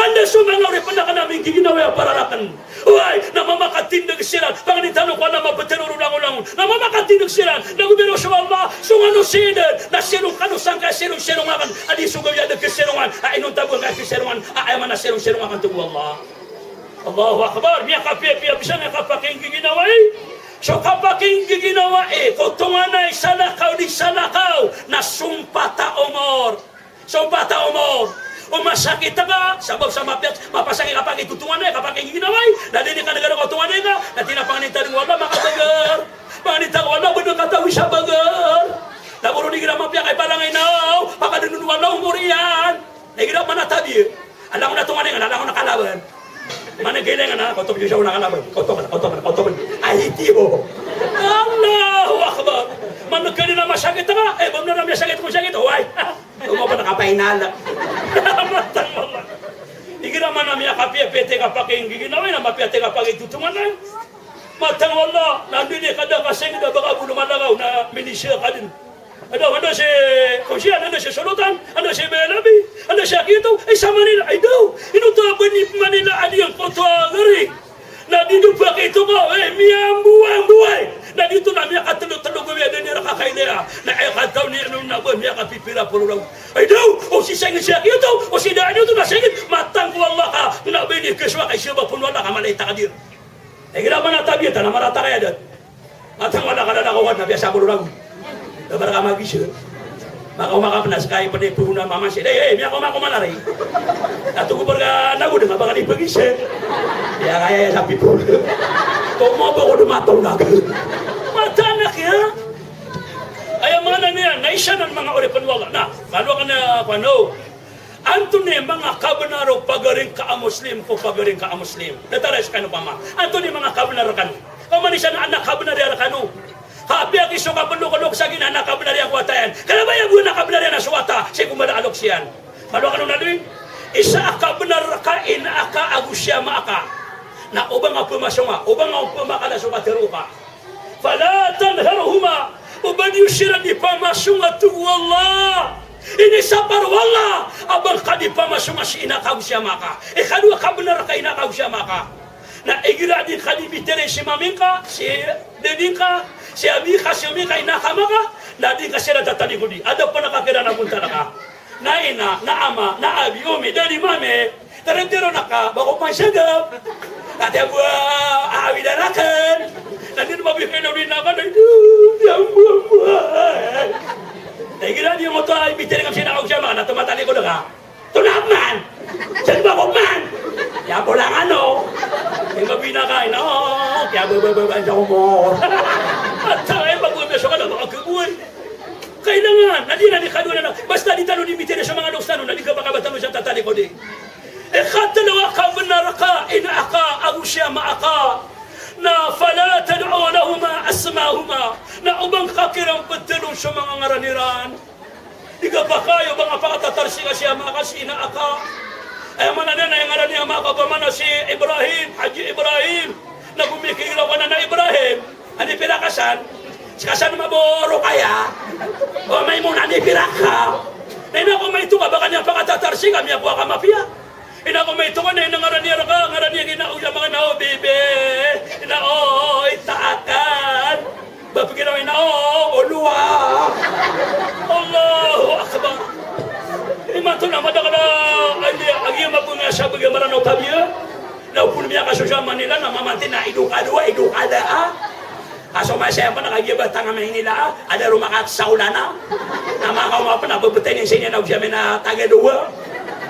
Anda so manga oripn akn a minggiginawai a para rakn. Oway, na mamakatindg siran. Pangnin tano ko Allah a maptharoon o langolangon. Na mamakatindg siran. Na go biro so Allah, song ano sidn. Na sirong kano sangkai sirong-sirong akn. A di so gawii a di kasirongan. A inonta bo angkai kasirongan. A aya maana sirong-sirong akn, tig o Allah. Allahu Akbar. Miyakapiyapiya bs a miyakapakinggiginawai. So kapakinggiginawai ko tonganay, salakaw di salakaw, na sompat a omor. Sompat a omor. O masakit ka, sabap sa mapiya, mapasang i kapakitotonganay, kapakinggiginawai, na di niyan kanegara ko tonganay ka, na tinapangnin tano o Allah, makabagr. Pangnin tano o Allah, bnar katawi sa bagr. Na boro di igira mapiya ka i parangay na, o pakadn o Allah omor iyan. Na igira mana tabiya. Alangon a tonganay nga, alangon a kalaban. Mana gilay nga na, kaoto pn so na kalaban. Kaoto pn, kaoto pn, kaoto pn. Ay, tiyo. Allahu Akbar. Mana gilay na masakit nga, eh, bnar a miyasakit ko sakit, oway. Oway pn a kapainala. Matang o Allah. Igira mana miyakapiyapiya i kapakinggiginawai, na mapiya i kapakitotonganay. Matang o Allah, na di niyan kada kasing da baka bolo malakaw na minisiya ka dn. Anda, anda si Kausian, anda si Solotan, anda si Belabi, anda si Akito, ay sa Manila, ay daw. Ino to a ba ni Manila a di angkoto a gari. Na di do pakito ka, eh, miyamboamboay. Na di to na miyakatlo-tlo gawii a da niyan rka kailaya. Na aya kataw niyan on na ba miyakapipira polo ragon. Ay daw, o si sangin si Akito, o si daan oto na sangin, matang ko Allah ka, na ba ini kesowa ka i sabap o Allah ka mala i takdir. Igira mana tabiya ta na marata ka aya da. Matang o Allah ka da na kawan na biya sa polo ragon. Da ba rka magisa. Makaoma ka pn a ska i pd i polo na mama si. Hey, hey, miyakaoma ko mala ri. Ato ko ba rka nago da nga ba ka di pagisa. Aya ka aya sa pipolo. Tomo ba ko da mataw na ka. Matang a kiya. Aya maana niyan, na isa nan manga oripn o Allah. Na, malo akn a, kowan o. Antonaa i manga kabnar o pagari ngka a Muslim ko pagari ngka a Muslim? Datar a skano pama. Antonaa i manga kabnar rkano? Pama niyan sa anak kabnar iyan rkano. Ka apiya ki so kaploklok sa gina anak kabnar iyan ko wata iyan. Kna ba aya bo anak kabnar iyan a so wata, sii ko mala a loks iyan. Malo akn on a doy. Isa a kabnar rka i ina aka ago si ama aka. Na o ba nga pmasonga, o ba nga pmakala so katharo ka. Fala tanharhuma, o ba niyo siran di pamasonga, tig o Allah. Inisapar o Allah a ba ngka di pamasonga si ina ka ago si ama ka. Ikadowa kabnar ka ina ka ago si ama ka. Na igira di ngka di bitiyarai si mami ngka, si dadi ngka, si abi ka, si umi ka, ina ka, ama ka, na di ngka siran tatalikodi. Adn pn a kakiran a bontal ka. Na ina, na ama, na abi, umi, dadi, mami. Tarantero na ka, ba ko pansagap. Ati a bo a, a, awidan akn. Na di mabikay na odi na ka, na di, di, ambo, ambo, ay. Na igira di mo to, ay, bitiri ka sina ka, o siya, na to matalikod ka. To na man. Siya ba ko man. Ya ko lang ano. Yung mabina ka, ina, o, kaya ba, ba, ba, ba, siya ko mo. At sa, ay, pag-uwi, siya ka na, makakabuhay. Kailangan, na di na di kaduwa na, basta di tano di mitiri sa manga loks tano, na di ka baka ba tano siya tatalikodi. Ikatlo a kabnar ka, ina aka, ago si ama aka. Na fala tad'u lahuma asma'ahuma. Na o ba ngka kiran ptharoon so manga ngaran iran. Di ka baka, o ba nga pakatatarsi ka si ama aka, si ina aka. Aya maana niyan na aya ngaran i ama aka, opama na si Ibrahim, Haji Ibrahim. Na gomikigiraw ka na, na Ibrahim. Ani pira ka san? Sika san maboro kaya. O Maimuna, ani pira ka? Na ina ko maito ka, ba ka niyan pakatatarsi ka, miyakowa ka mapiya. Ina ko maito ka, na ina ngaran iyan rka, ngaran iyan ina, o ina, manga ina, o bibi. Ina, o, ita akan. Ba pkira ina, o, o luwa. Allahu Akbar. Imanto na madakl a, agi, agi mabunga sa bagi Maranaw tabiya. Na opama miyakasoso a Manila, na mamanti na ido kadowa, ido kada a. Kaso masa iyan pn a kagiya ba tanga Maynila a, adn a roo makaat sa olan a. Na makaoma pn a babtay niyan sii niyan a, o siya mena Tagalowa.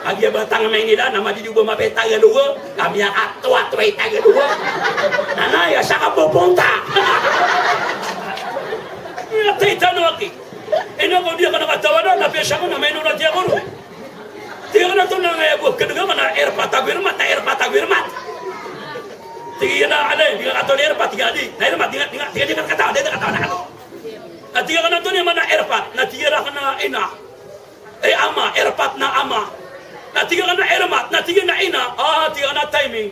Kagiya ba tanga Maynila, na madidiyo ba mapay Tagalowa. Ka miyakatoatoay Tagalowa. Na na, aya sa kapoponta. Aya titano aki. Ino ko di akn katawan a, na piyasa ko na maino na tiya ko no. Tig iyan a, antonaa i bo kdga ka na airpot ago irmat, na airpot ago irmat. Tig iyan a, alay, di nga katawan airpot, tig iyan a di. Na irmat, di nga, di nga, tig iyan a di nga katawan, di nga katawan. Na tig iyan a, antonaa i maana airpot, na tig iyan a, ina. Eh, ama, airpot na ama. Na tig iyan a, irmat, na tig iyan a, ina. Ah, tig iyan a, timing.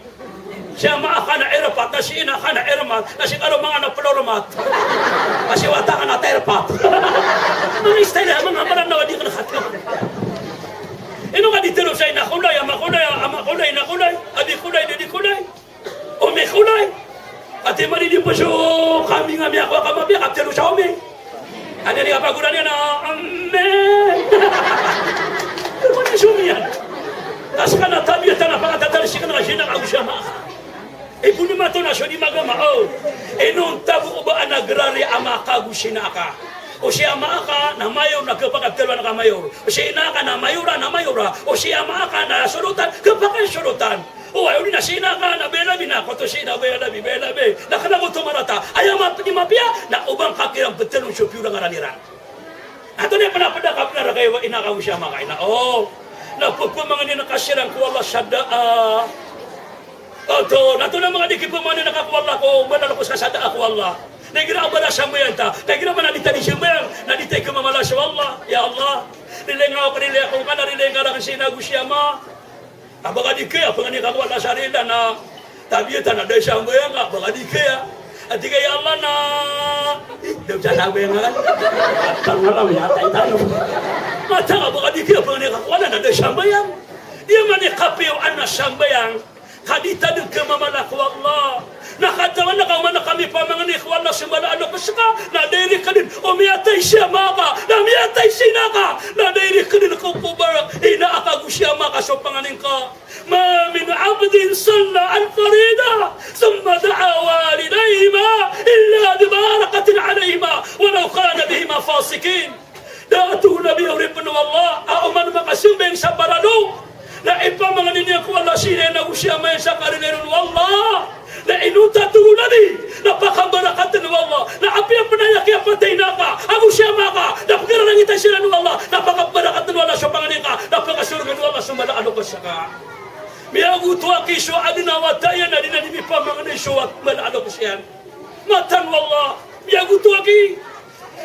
Si ama aka na airpot, na si ina ka na irmat, na si karoma nga na plormat. Na si wata ka na tairpot. Manga style a manga Maranaw a di akn kat Ino ka di tero sa ina ko lay, ama ko lay, ama ko lay, ina ko lay, adi ko lay, dadi ko lay, omi ko lay. Ati mani di pa so kami nga miyakowa ka mapiya ka tero sa omi. Adi di ka pagoran iyan a, amen. Ino ka di so omi iyan. Ka ska na tabiya tano a pakatatari sii kna ka sii na ka go si ama ka. Ipoon imanto na so di magama, o. Ino onta bo o ba a nagrari ama ka go si ina ka. O si ama ka na mayor na kepakataloan ka mayor. O si ina ka na mayora, na mayora. O si ama ka na solotan, kepakasolotan. O, aya odi na si ina ka na bayalabi na koto si ina bayalabi, bayalabi. Na kena koto marata. Aya ma-, di mapiya, na o ba ngka kiran petelon so piyorangaran iran. Antonaa i pena peda ka benar ka aya ina ka go si ama ka, ina, o. Na pepamangnin ka siran ko Allah sa daa. Oto, na antonaa manga di kipamangnin ka ko Allah ko mbala a lokes ka sa daa ko Allah. Na igira a ba da sambayang ta, na igira a ba na di ta di sambayang, na di ta ikemamala so Allah. Ya Allah, rilai nga ako, rilai ako ngka na rilai ngka raken si ina go si ama. A ba ka di kaya, pangnin ka ko Allah sa rila na tabiya ta na da i sambayang ka, a ba ka di kaya. Ati ka, ya Allah, na, eh, da i sambayang ka. Tangala, ya, tay, tayo. Mata ka, a ba ka di kaya, pangnin ka ko Allah na da i sambayang. Di man i kapiyo a sambayang ka di ta di kemamala ko Allah. Na katawan ka oman ka mipamangni ko Allah so mbala a lokes ka, na da i rikeden o miyatay si ama ka, na miyatay si ina ka, na da i rikeden ko, ko ba ina ka go si ama ka so pangnin ka. Ma min abdin salla al-farida thumma da'a walidayhima illa bi barakati alayhima walaw kana bihima fasiqin. Da a tig o Nabi a oripn o Allah a oman makasambayang sa paralo, na ipamangni niyan ko Allah si ina iyan ago si ama iyan sa karina iran o Allah. Na inonta, tig o Nabi, na pakabarakatn o Allah. Na apiya pn a aya kiyapatay i ina ka ago si ama ka, na pkararangitan siran o Allah, na pakabarakatn o Allah so pangni ka, na pakasorgan o Allah so mbala a lokes ka. Miyagoto aki so adn a wata iyan a di niyan di mipamangni so mbala a lokes iyan. Mataan o Allah, miyagoto aki.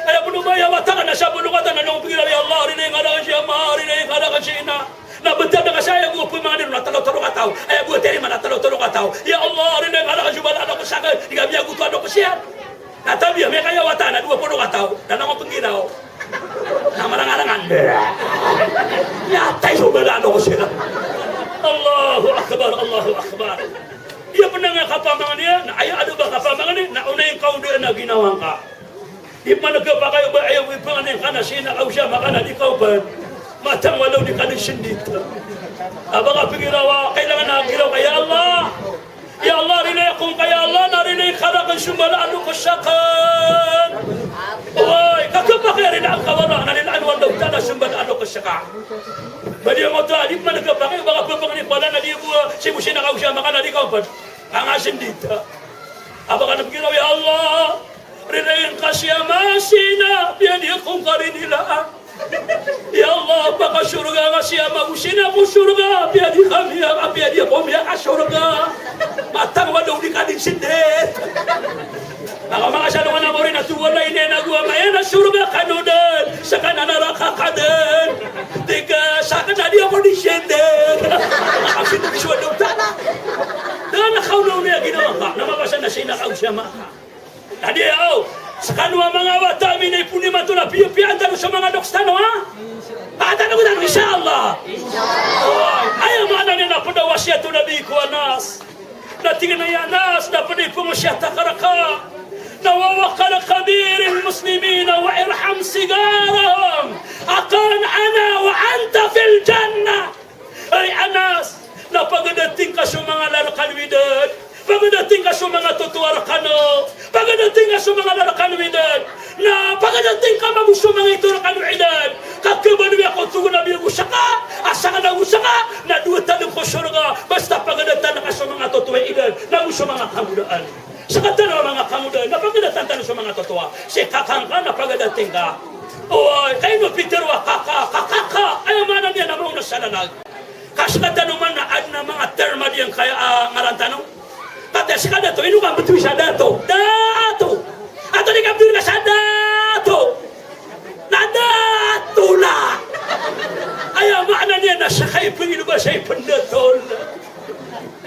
Aya bo na ba aya wata ka na sa bo na kata na nong pingiraw, ya Allah, rilai ngka raken si ama, rilai ngka raken si ina. Na btad ka sa aya bo a pamangnin na talo-talo kataw. Aya bo a tarimaan na talo-talo kataw. Ya Allah, rilai ngka raken so mbala a lokes akn. Di ka miyagoto a lokes iyan. Na tabiya, miyakaya wata na dowa polo kataw. Na nong pingiraw. Na marangarangan. Miyatay so mbala a lokes iyan. Allahu Akbar, Allahu Akbar. Iya pn a nga kapamangni, na aya adn a ba kapamangni, na onay ngka o daan a ginawa ngka. Di pman khapakay o ba aya bo i pangnin ka na si ina ka o si ama ka na di ka opat. Mataan o Allah, di ka di sndit. A ba ka pgiraw a, kailangan a giraw ka, ya Allah. Ya Allah, rilai ako ngka, ya Allah, na rilai ngka rakn so mbala a lokes akn. Oway, ka khapakay a rilaan ka o Allah, na rilaan o Allah Ta'ala so mbala a lokes ka. Ba di a ngoto a, di pman khapakay o ba ka pamangni ko Allah na di bo, si bo si ina ka o si ama ka na di ka opat. Ka nga sndit. A ba ka na pgiraw, ya Allah, rilai ngka si ama, si ina, apiya di ako ngka rinilaan. Ya Allah, pakasorga ngka si ama ago si ina ko sorga, apiya di kami, apiya di ako miyakasorga. Mataan o Allah, di ka di sndit. Manga, manga salongan a mori na tig o Allah, ina iyan ago ama iyan na sorga kano dn, ska na naraka ka dn. Tig ka, ska na di ako di sndit. Manga sndit so Allah Ta'ala. Dn a kaonaona a ginawa ka, na mapasad na si ina ka ago si ama ka. Na di, aw, skano a manga wata ami na ipoon imanto na piyapiyaan tano so manga lokes tano, ha? Piyaan tano, tano, insha Allah. Aya maana niyan na pd a wasiyat o Nabi ko Anas. Na tig iyan a, ya Anas, na pd a ipangosiyat akn rka. Na wa waqqir kabiril muslimina wa irham sigharahum. Akan ana wa anta fil jannah. Ay Anas, na pagadating ka so manga lalakal widad, pagadating ka so manga totoa rkano, pagadating ka so manga lalakal widad, na pagadating ka mambo so manga ito rkano widad, ka khabaloy ako, tig o Nabi, ago ska, a sakn ago ska, na dowa tadm ko sorga, basta pagadatan ka so manga totoa widad, na go so manga kangodaan. Ska tano a manga kangodaan, na pagadatan tano so manga totoa. Si kaka ngka na pagadating ka. Oway, ka ino pitharo a kaka, ka kaka. Aya maana niyan na maona sa lalag. Ka ska tano man na adn a manga term a giyangkaya a ngaran tano. Pati ska dato, ino ka mbtowi sa dato? Dato. Antonaa i ka mbtowi rka sa dato? Na dato la. Aya maana niyan na ska i pngilobasa i pndato la.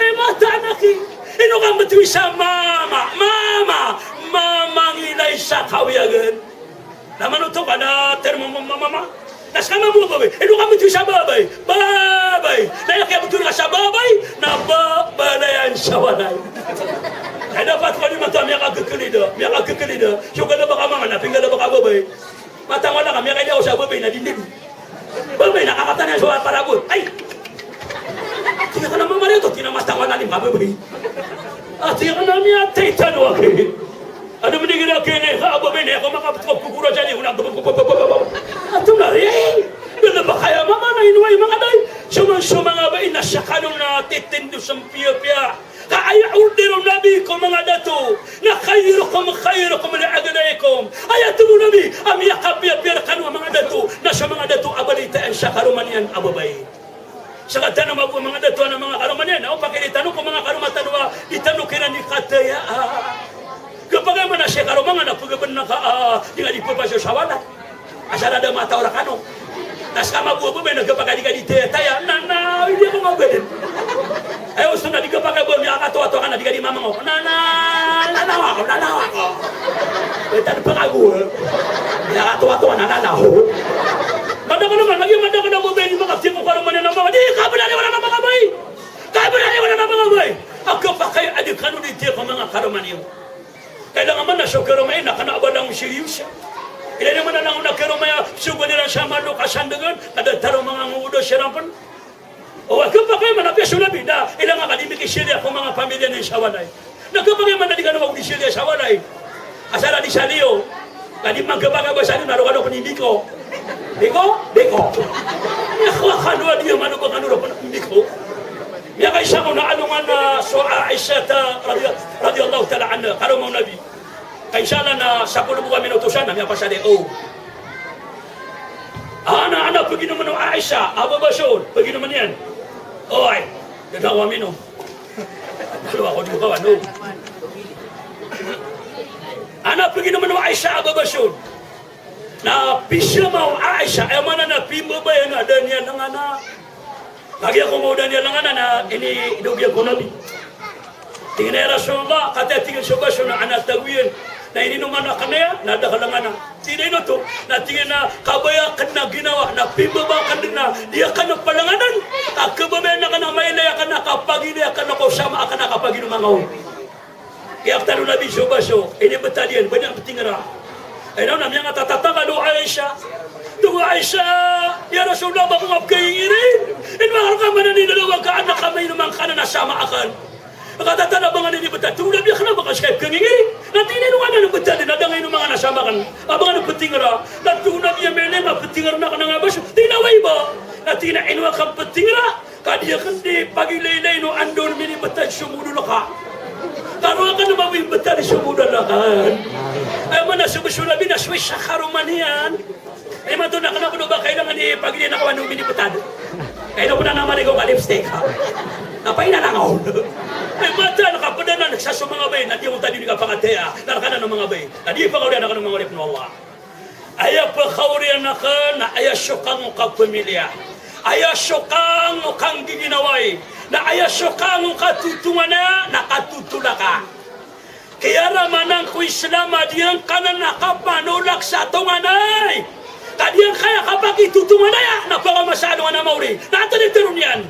Eh, mataan aki. Ino ka mbtowi sa mama, mama, mama ngilay sa kawiyagan. Na manoto ka na term a mama, mama. Na ska mambo a babay, ino ka mboto sa babay? Babay. Na aya kiyabotol ka sa babay na ba-, balayan sa walay. Na dapat ko di mato miyakakekelid a, miyakakekelid a. So galebek a mama na pinggalebek a babay. Matang wala ka, miyakailay ako sa babay na dindin. Babay na kakatan iyan so paragot. Ay! Tig iyan a mama iyan oto, tig iyan a matang wala, di ka babay. A, tig iyan a miyatay tano aki. Ado minigira kini, ha, aba, bini, ako makapagkukura sa liyo, na, ato na, eh, dala ba kaya mama na inuway manga day? Suman, suman nga ba, ina siya kano na titindo sa piya-piya. Ka aya order o Nabi ko manga dato, na khairukum khairukum li ahlihi. Aya tig o Nabi, a miyakapiya-piya rkano a manga dato, na so manga dato a balitaan sa karoma niyan a babay. Saka tano mambo a manga dato a manga karoma niyan, na o pakilay tano ko manga karoma tano a di tano kiran di kataya. Khapakay man a sii karoma nga na pagabn ka a di nga di pphasad sa walay. Asar a da mataw rkano. Na ska mambo a babay na khapakay di ka di taya-taya. Na, na, di ako mabadn. Ay, osto na di khapakay ba miyakatowa-towa ka na di ka di mamangok. Na, na, na, na, ako, na, na, ako. Ay, tan pakago. Miyakatowa-towa na, na, na, ako. Madakl man, lagid madakl a babay, di makatimo karoma niyan a mama. Di, kabnar iyan a mama, kabay. Kabnar iyan a mama, kabay. A khapakay a di kano di taya ko manga karoma niyo. Kailangan man na so karoma iyan na kna a ba langon seryosa. Ilay niyo man a langon a karoma iyan, sogoan iran sa malo ka sandagan, na datar o manga ngoda siran pn. O, khapakay man a piya so Nabi, na ilay nga ka di mikisiliya ko manga pamilya niyan sa walay. Na khapakay man a di kano ba di siliya sa walay. Asar a di sa liyo. Ka di man khapakay ba sa liyo, na roo kano pn i biko. Biko? Biko. Aya kano a di a malo ba kano roo pn i biko. Miyakaisa ko na alongan a so Aisha ta radiya-, radiyallahu ta'ala anha, karoma o Nabi. Ka insha Allah na sapolo bo kami na otosan na miyapasad iyan. O. Ana, ana paginomn o Aisha a babaso on, paginomn iyan. Oy, da dn ako minom. Malo ako di kawan, o. Ana paginomn o Aisha a babaso on. Na pisama o Aisha, aya maana na pimbabayaan a da niyan ngana. Kagiya ko mawda niyan ngana na inidogiya ko Nabi. Tig iyan a, "Ya Rasulullah, katii," tig iyan, "so baso na ana tago iyan na ininoman akn aya na da ka ngana." Tig iyan a, "Ino oto?" Na tig iyan a, "Kabaya akn a ginawa na pimbaba akn dn a di akn palanganan. Ka khababayaan akn a mailay akn a kapagilay akn ko sama akn a kapaginom angka on." Aya ptad o Nabi so baso, inibtad iyan, ba niyan ptingra. Ay, na, na miyangatatatagal o Aisha. Tig o Aisha, "Ya Rasulullah, ba ko nga pkhaingiri? Ino a rka maana i lalawaga anak a mainom angkanan a sama akn?" Katatana ba nga inibtad. Tig o Nabi, "Kna ba ka ska i pkhaingiri?" Na tig iyan a, "Ino nga anan btad na da nga inom angkanan a sama akn a ba nga ptingra?" Na tig o Nabi a, "Mailay nga ptingra akn angkai a baso." Tig iyan a, "Oway ba?" Na tig iyan a, "Ino akn ptingra?" Ka di akn di pagilaylay o anda on minibtad so modol ka. Ka roo akn mambo i btad so modol akn. Aya maana so baso o Nabi na so isa karoma niyan. Imanto na kna pn o ba kailangan i pagilaylay na kawan o minibtad. Kailangan pn a namarigaw ka lipstick. Na paina na nga on. Ay, mataan ka pd anan sa so manga babay na di on tadi di kapakataya. Na rkana o manga babay. Na di pakaoriyan akn o manga oripn o Allah. Aya pakaoriyan akn na aya sokang o kapamilya. Aya sokang o kanggiginawai. Na aya sokang o katotonganaya na katotolaka. Kiyaramanan ko Islam a di angkanan a kapanolak sa tonganay. Ka di angkaya kapakitotonganaya na pagama sa alongan a maori. Na atari tero niyan.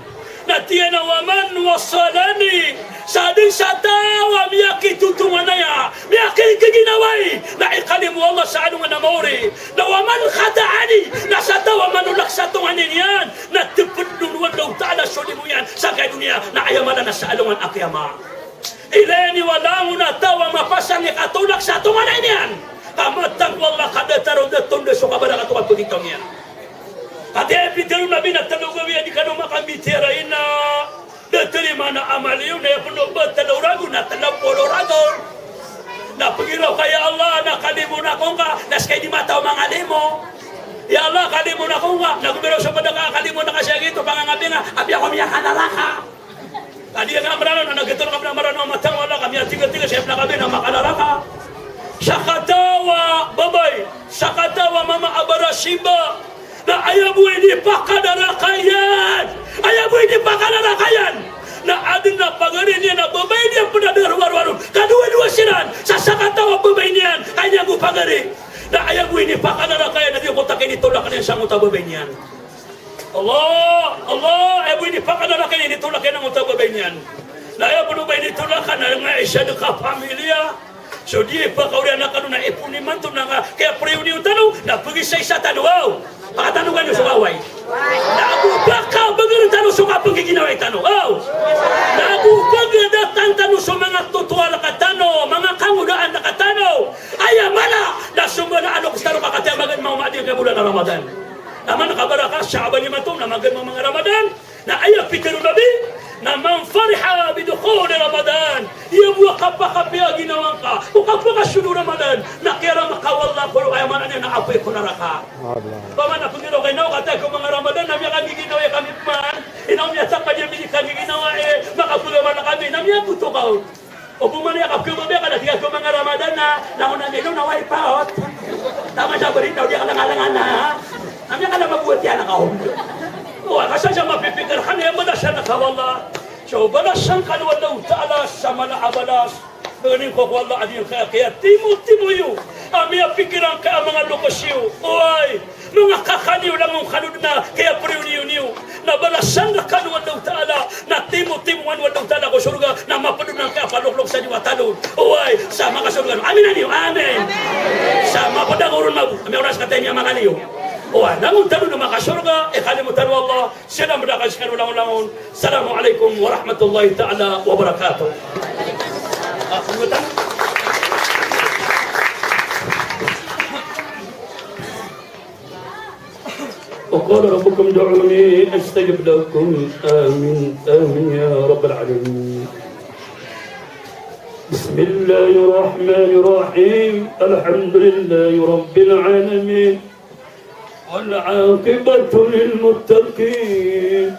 Na tig iyan a, "Wa man wasalani," sa dn sa taw a miyakitotonganaya, miyakigginawai, na ikalimo o Allah sa alongan a maori. Na "wa man qata'ani," na sa taw a manolak sa tonganay niyan, na tpdn o Allahu Ta'ala so limo iyan sangkai doniya, na aya maana na sa alongan a kiyama. Ilay niyo a langon a taw a mapasang i katolak sa tonganay niyan. Ka matag o Allah ka datar o da tonda so kabarakat o kapagitaw niyan. Katii pitharo o Nabi na tlo gawii a di kano makambitiyarai na da tarimaan a amal iyo, na aya pn o ba tlo ragon na tlo polo ragon. Na pagiraw ka, "Ya Allah, na kalimoon ako ngka," na ska i di mataw mangalimo. "Ya Allah, kalimoon ako ngka," na gomiraw so pd ka, "Kalimoon ka sii giyoto, pangangabinga, apiya ako miyakanaraka." Ka di nga Mranaw na nagtoro ka Mranaw a matang wala ka, miyatigatig sa ipn a kabayan a makanaraka. Sakataw a babay, sakataw a mama a barasimba, na aya bo i di pakanaraka iyan, aya bo i di pakanaraka iyan, na adn a pagari niyan a babay niyan pn a da rowarowa ron, kadowadowa siran sa sakataw a babay niyan, ka aya bo pagari. Na aya bo i di pakanaraka iyan na di ko takay di tolak niyan sa Tababay niyan. Allah, Allah, aya bo inipakadala ka ini tolak iyan angkoto a babay niyan. Na aya bo ba initolak a na nga isa dn ka pamilya. So di pakaoriyan a kano na ipon imanto na nga kaya priyo niyo tano, na pagisaisa tano, aw. Pakatano kano so kaway. Na ago pakabagr tano so kapnggiginawai tano, aw. Na ago pagdatan tano so manga totoa rkatano, manga kangodaan rkatano. Aya mala, na so mala a loks tano ka katii a magaan maoma a di kaya bolan a Ramadan. Na man ka baraka, Sha'ban imanto, na magaan maoma a Ramadan. Na aya pitharo o Nabi, na man fariha bi dukhuli Ramadan. Aya bo a kapakapiya a ginawa ngka, o kapakasold o Ramadan, na kiyarama ka o Allah ko, aya maana niyan na apoy ko naraka. Opama na pnggiraw ka inaw, katii ko manga Ramadan, na miyakanggiginawa kami pman. Inaw miyatapad iyan, miyakanggiginawa, eh, makapagawala kami, na miyaboto ka on. Opama na aya kapkhababayaan ka na tig ka ko manga Ramadan na, langon ami ino na wipe out. Taman sa bari, taw di ka langalangan na. Ami ka na mabuwat iyan na kaon. O, ka sa sa mapipikir ka na aya balasan ka o Allah. So, balasan ka o Allahu Ta'ala sa mala a balas. Pangnin ko ko Allah a di ngka kaya timotimo iyo a miyapikiran ka a manga loks iyo. Oway. Manga kaka niyo langon kano dn a kaya priyo niyo niyo. Na balasan rkano o Allahu Ta'ala, na timotimoan o Allahu Ta'ala ko sorga, na mapd on angkaya paloklok sa diwata dn. Oway, sa makasorga. Amin a niyo, amin. Sa mapd a goron mabo, ami oras ka taya niyan manga niyo. Oway, langon tano dn makasorga, ikalimo tano o Allah, siya na mdakal skano langon-langon. Assalamu alaikum warahmatullahi ta'ala wabarakatuh. وقال ربكم ادعوني أستجب لكم. آمين، آمين يا رب العالمين. بسم الله الرحمن الرحيم. الحمد لله رب العالمين. والعاقبة للمتقين.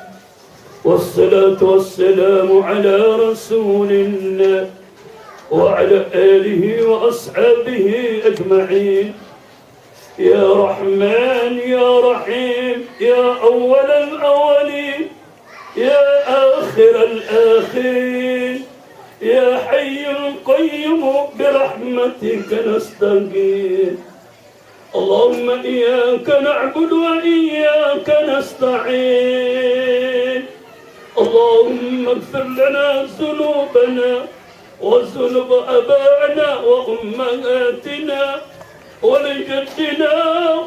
والصلاة والسلام على رسول الله وعلى آله وأصحابه أجمعين. يا رحمن يا رحيم يا أول الأولين يا آخر الآخرين يا حي القيوم برحمتك نستغيث. اللهم إياك نعبد وإياك نستعين. اللهم اغفر لنا ذنوبنا وذنوب آبائنا وأمهاتنا ولجدنا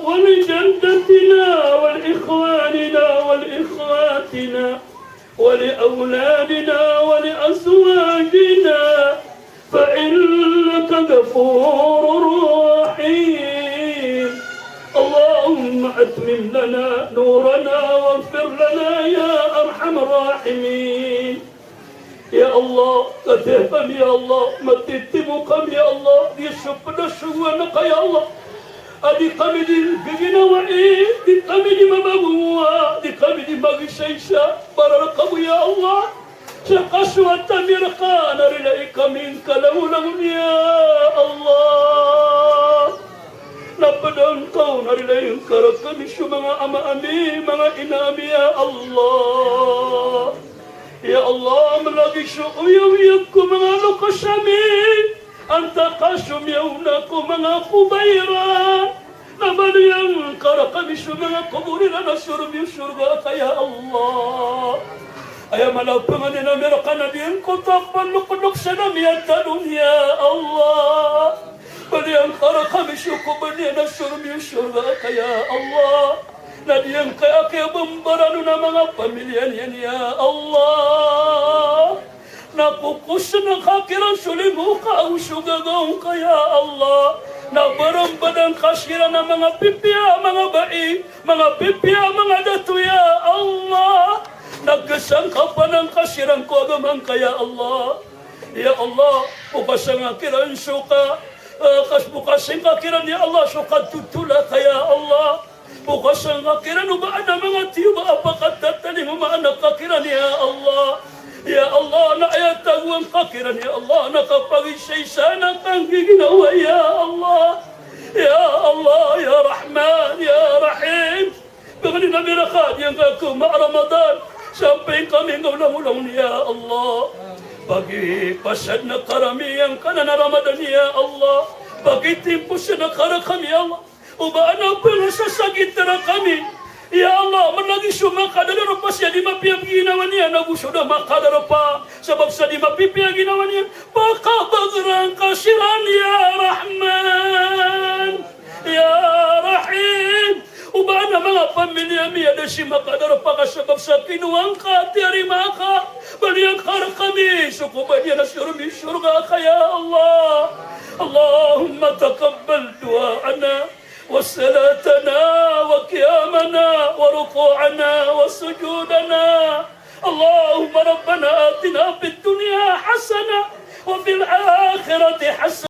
ولجدتنا ولإخواننا ولإخواتنا ولأولادنا ولأزواجنا فإنك غفور رحيم. اللهم أتمم لنا نورنا واغفر لنا يا أرحم الراحمين. Ya Allah, katii kami ya Allah, matitimo kami ya Allah, di so pd a sogoan ka ya Allah. A di kami di giginawai, di kami di mabagowa, di kami di magisaisa, para rka bo ya Allah. Sa kasoat ami rka na rilai kami ngka langolangon ya Allah. Na pd angka on a rilai ngka rkami so manga ama ami, manga ina ami ya Allah. Ya Allah, mlagid so oyagoyag ko manga loks ami. Antaa ka so miyaona ko manga kobor iran, na baloy angka rkami so manga kobor iran a sorbi o sorga ka ya Allah. Aya mala o pangnin ami rka na di ngka tapal lokloksan a miyatadon ya Allah. Baloy angka rkami so kobor iyan a sorbi o sorga ka ya Allah. Na di ngka aya kiyabambaran on a manga pamilya niyan ya Allah. Na kokosn ka kiran so limo ka ago so gagaw ngka ya Allah. Na barmbadan ka siran a manga pipiya a manga bai, manga pipiya a manga dato ya Allah. Na gsangkapan angka siran ko agama ngka ya Allah. Ya Allah, pokasn ka kiran so ka, eh, kas-, pokasn ka kiran ya Allah so katotola ka ya Allah. Pokasn ka kiran o ba adn a manga tiyoba a pakatatalingoma anan ka kiran ya Allah. Ya Allah, na aya tagoan ka kiran ya Allah na kapagisaisa na kanggiginawai ya Allah. Ya Allah, ya Rahman, ya Rahim. Pangnin ami rka, di ngka ko ma Ramadan, sampay kami ngka langolangon ya Allah. Pagipasad na karami angkanan a Ramadan ya Allah. Pagitimposn ka rkami ya Allah. O ba adn a pngasasakit rkami. Ya Allah, mlagid so makadadarpa sa di mapiya ginawa niyan, ago so da makadadarpa sabap sa di mapipiya ginawa niyan, pakabagrang ka siran, ya Rahman, ya Rahim. O ba adn a manga pamilya miyada sii makadarpa ka sabap sa kinowa ngka, tiyarima ka, baliya ngka rkami so koba niyan a sorga ka, ya Allah. اللهم تقبل دعاءنا وصلاتنا وقيامنا وركوعنا وسجودنا. اللهم ربنا آتنا في الدنيا حسنة وفي الآخرة حسنة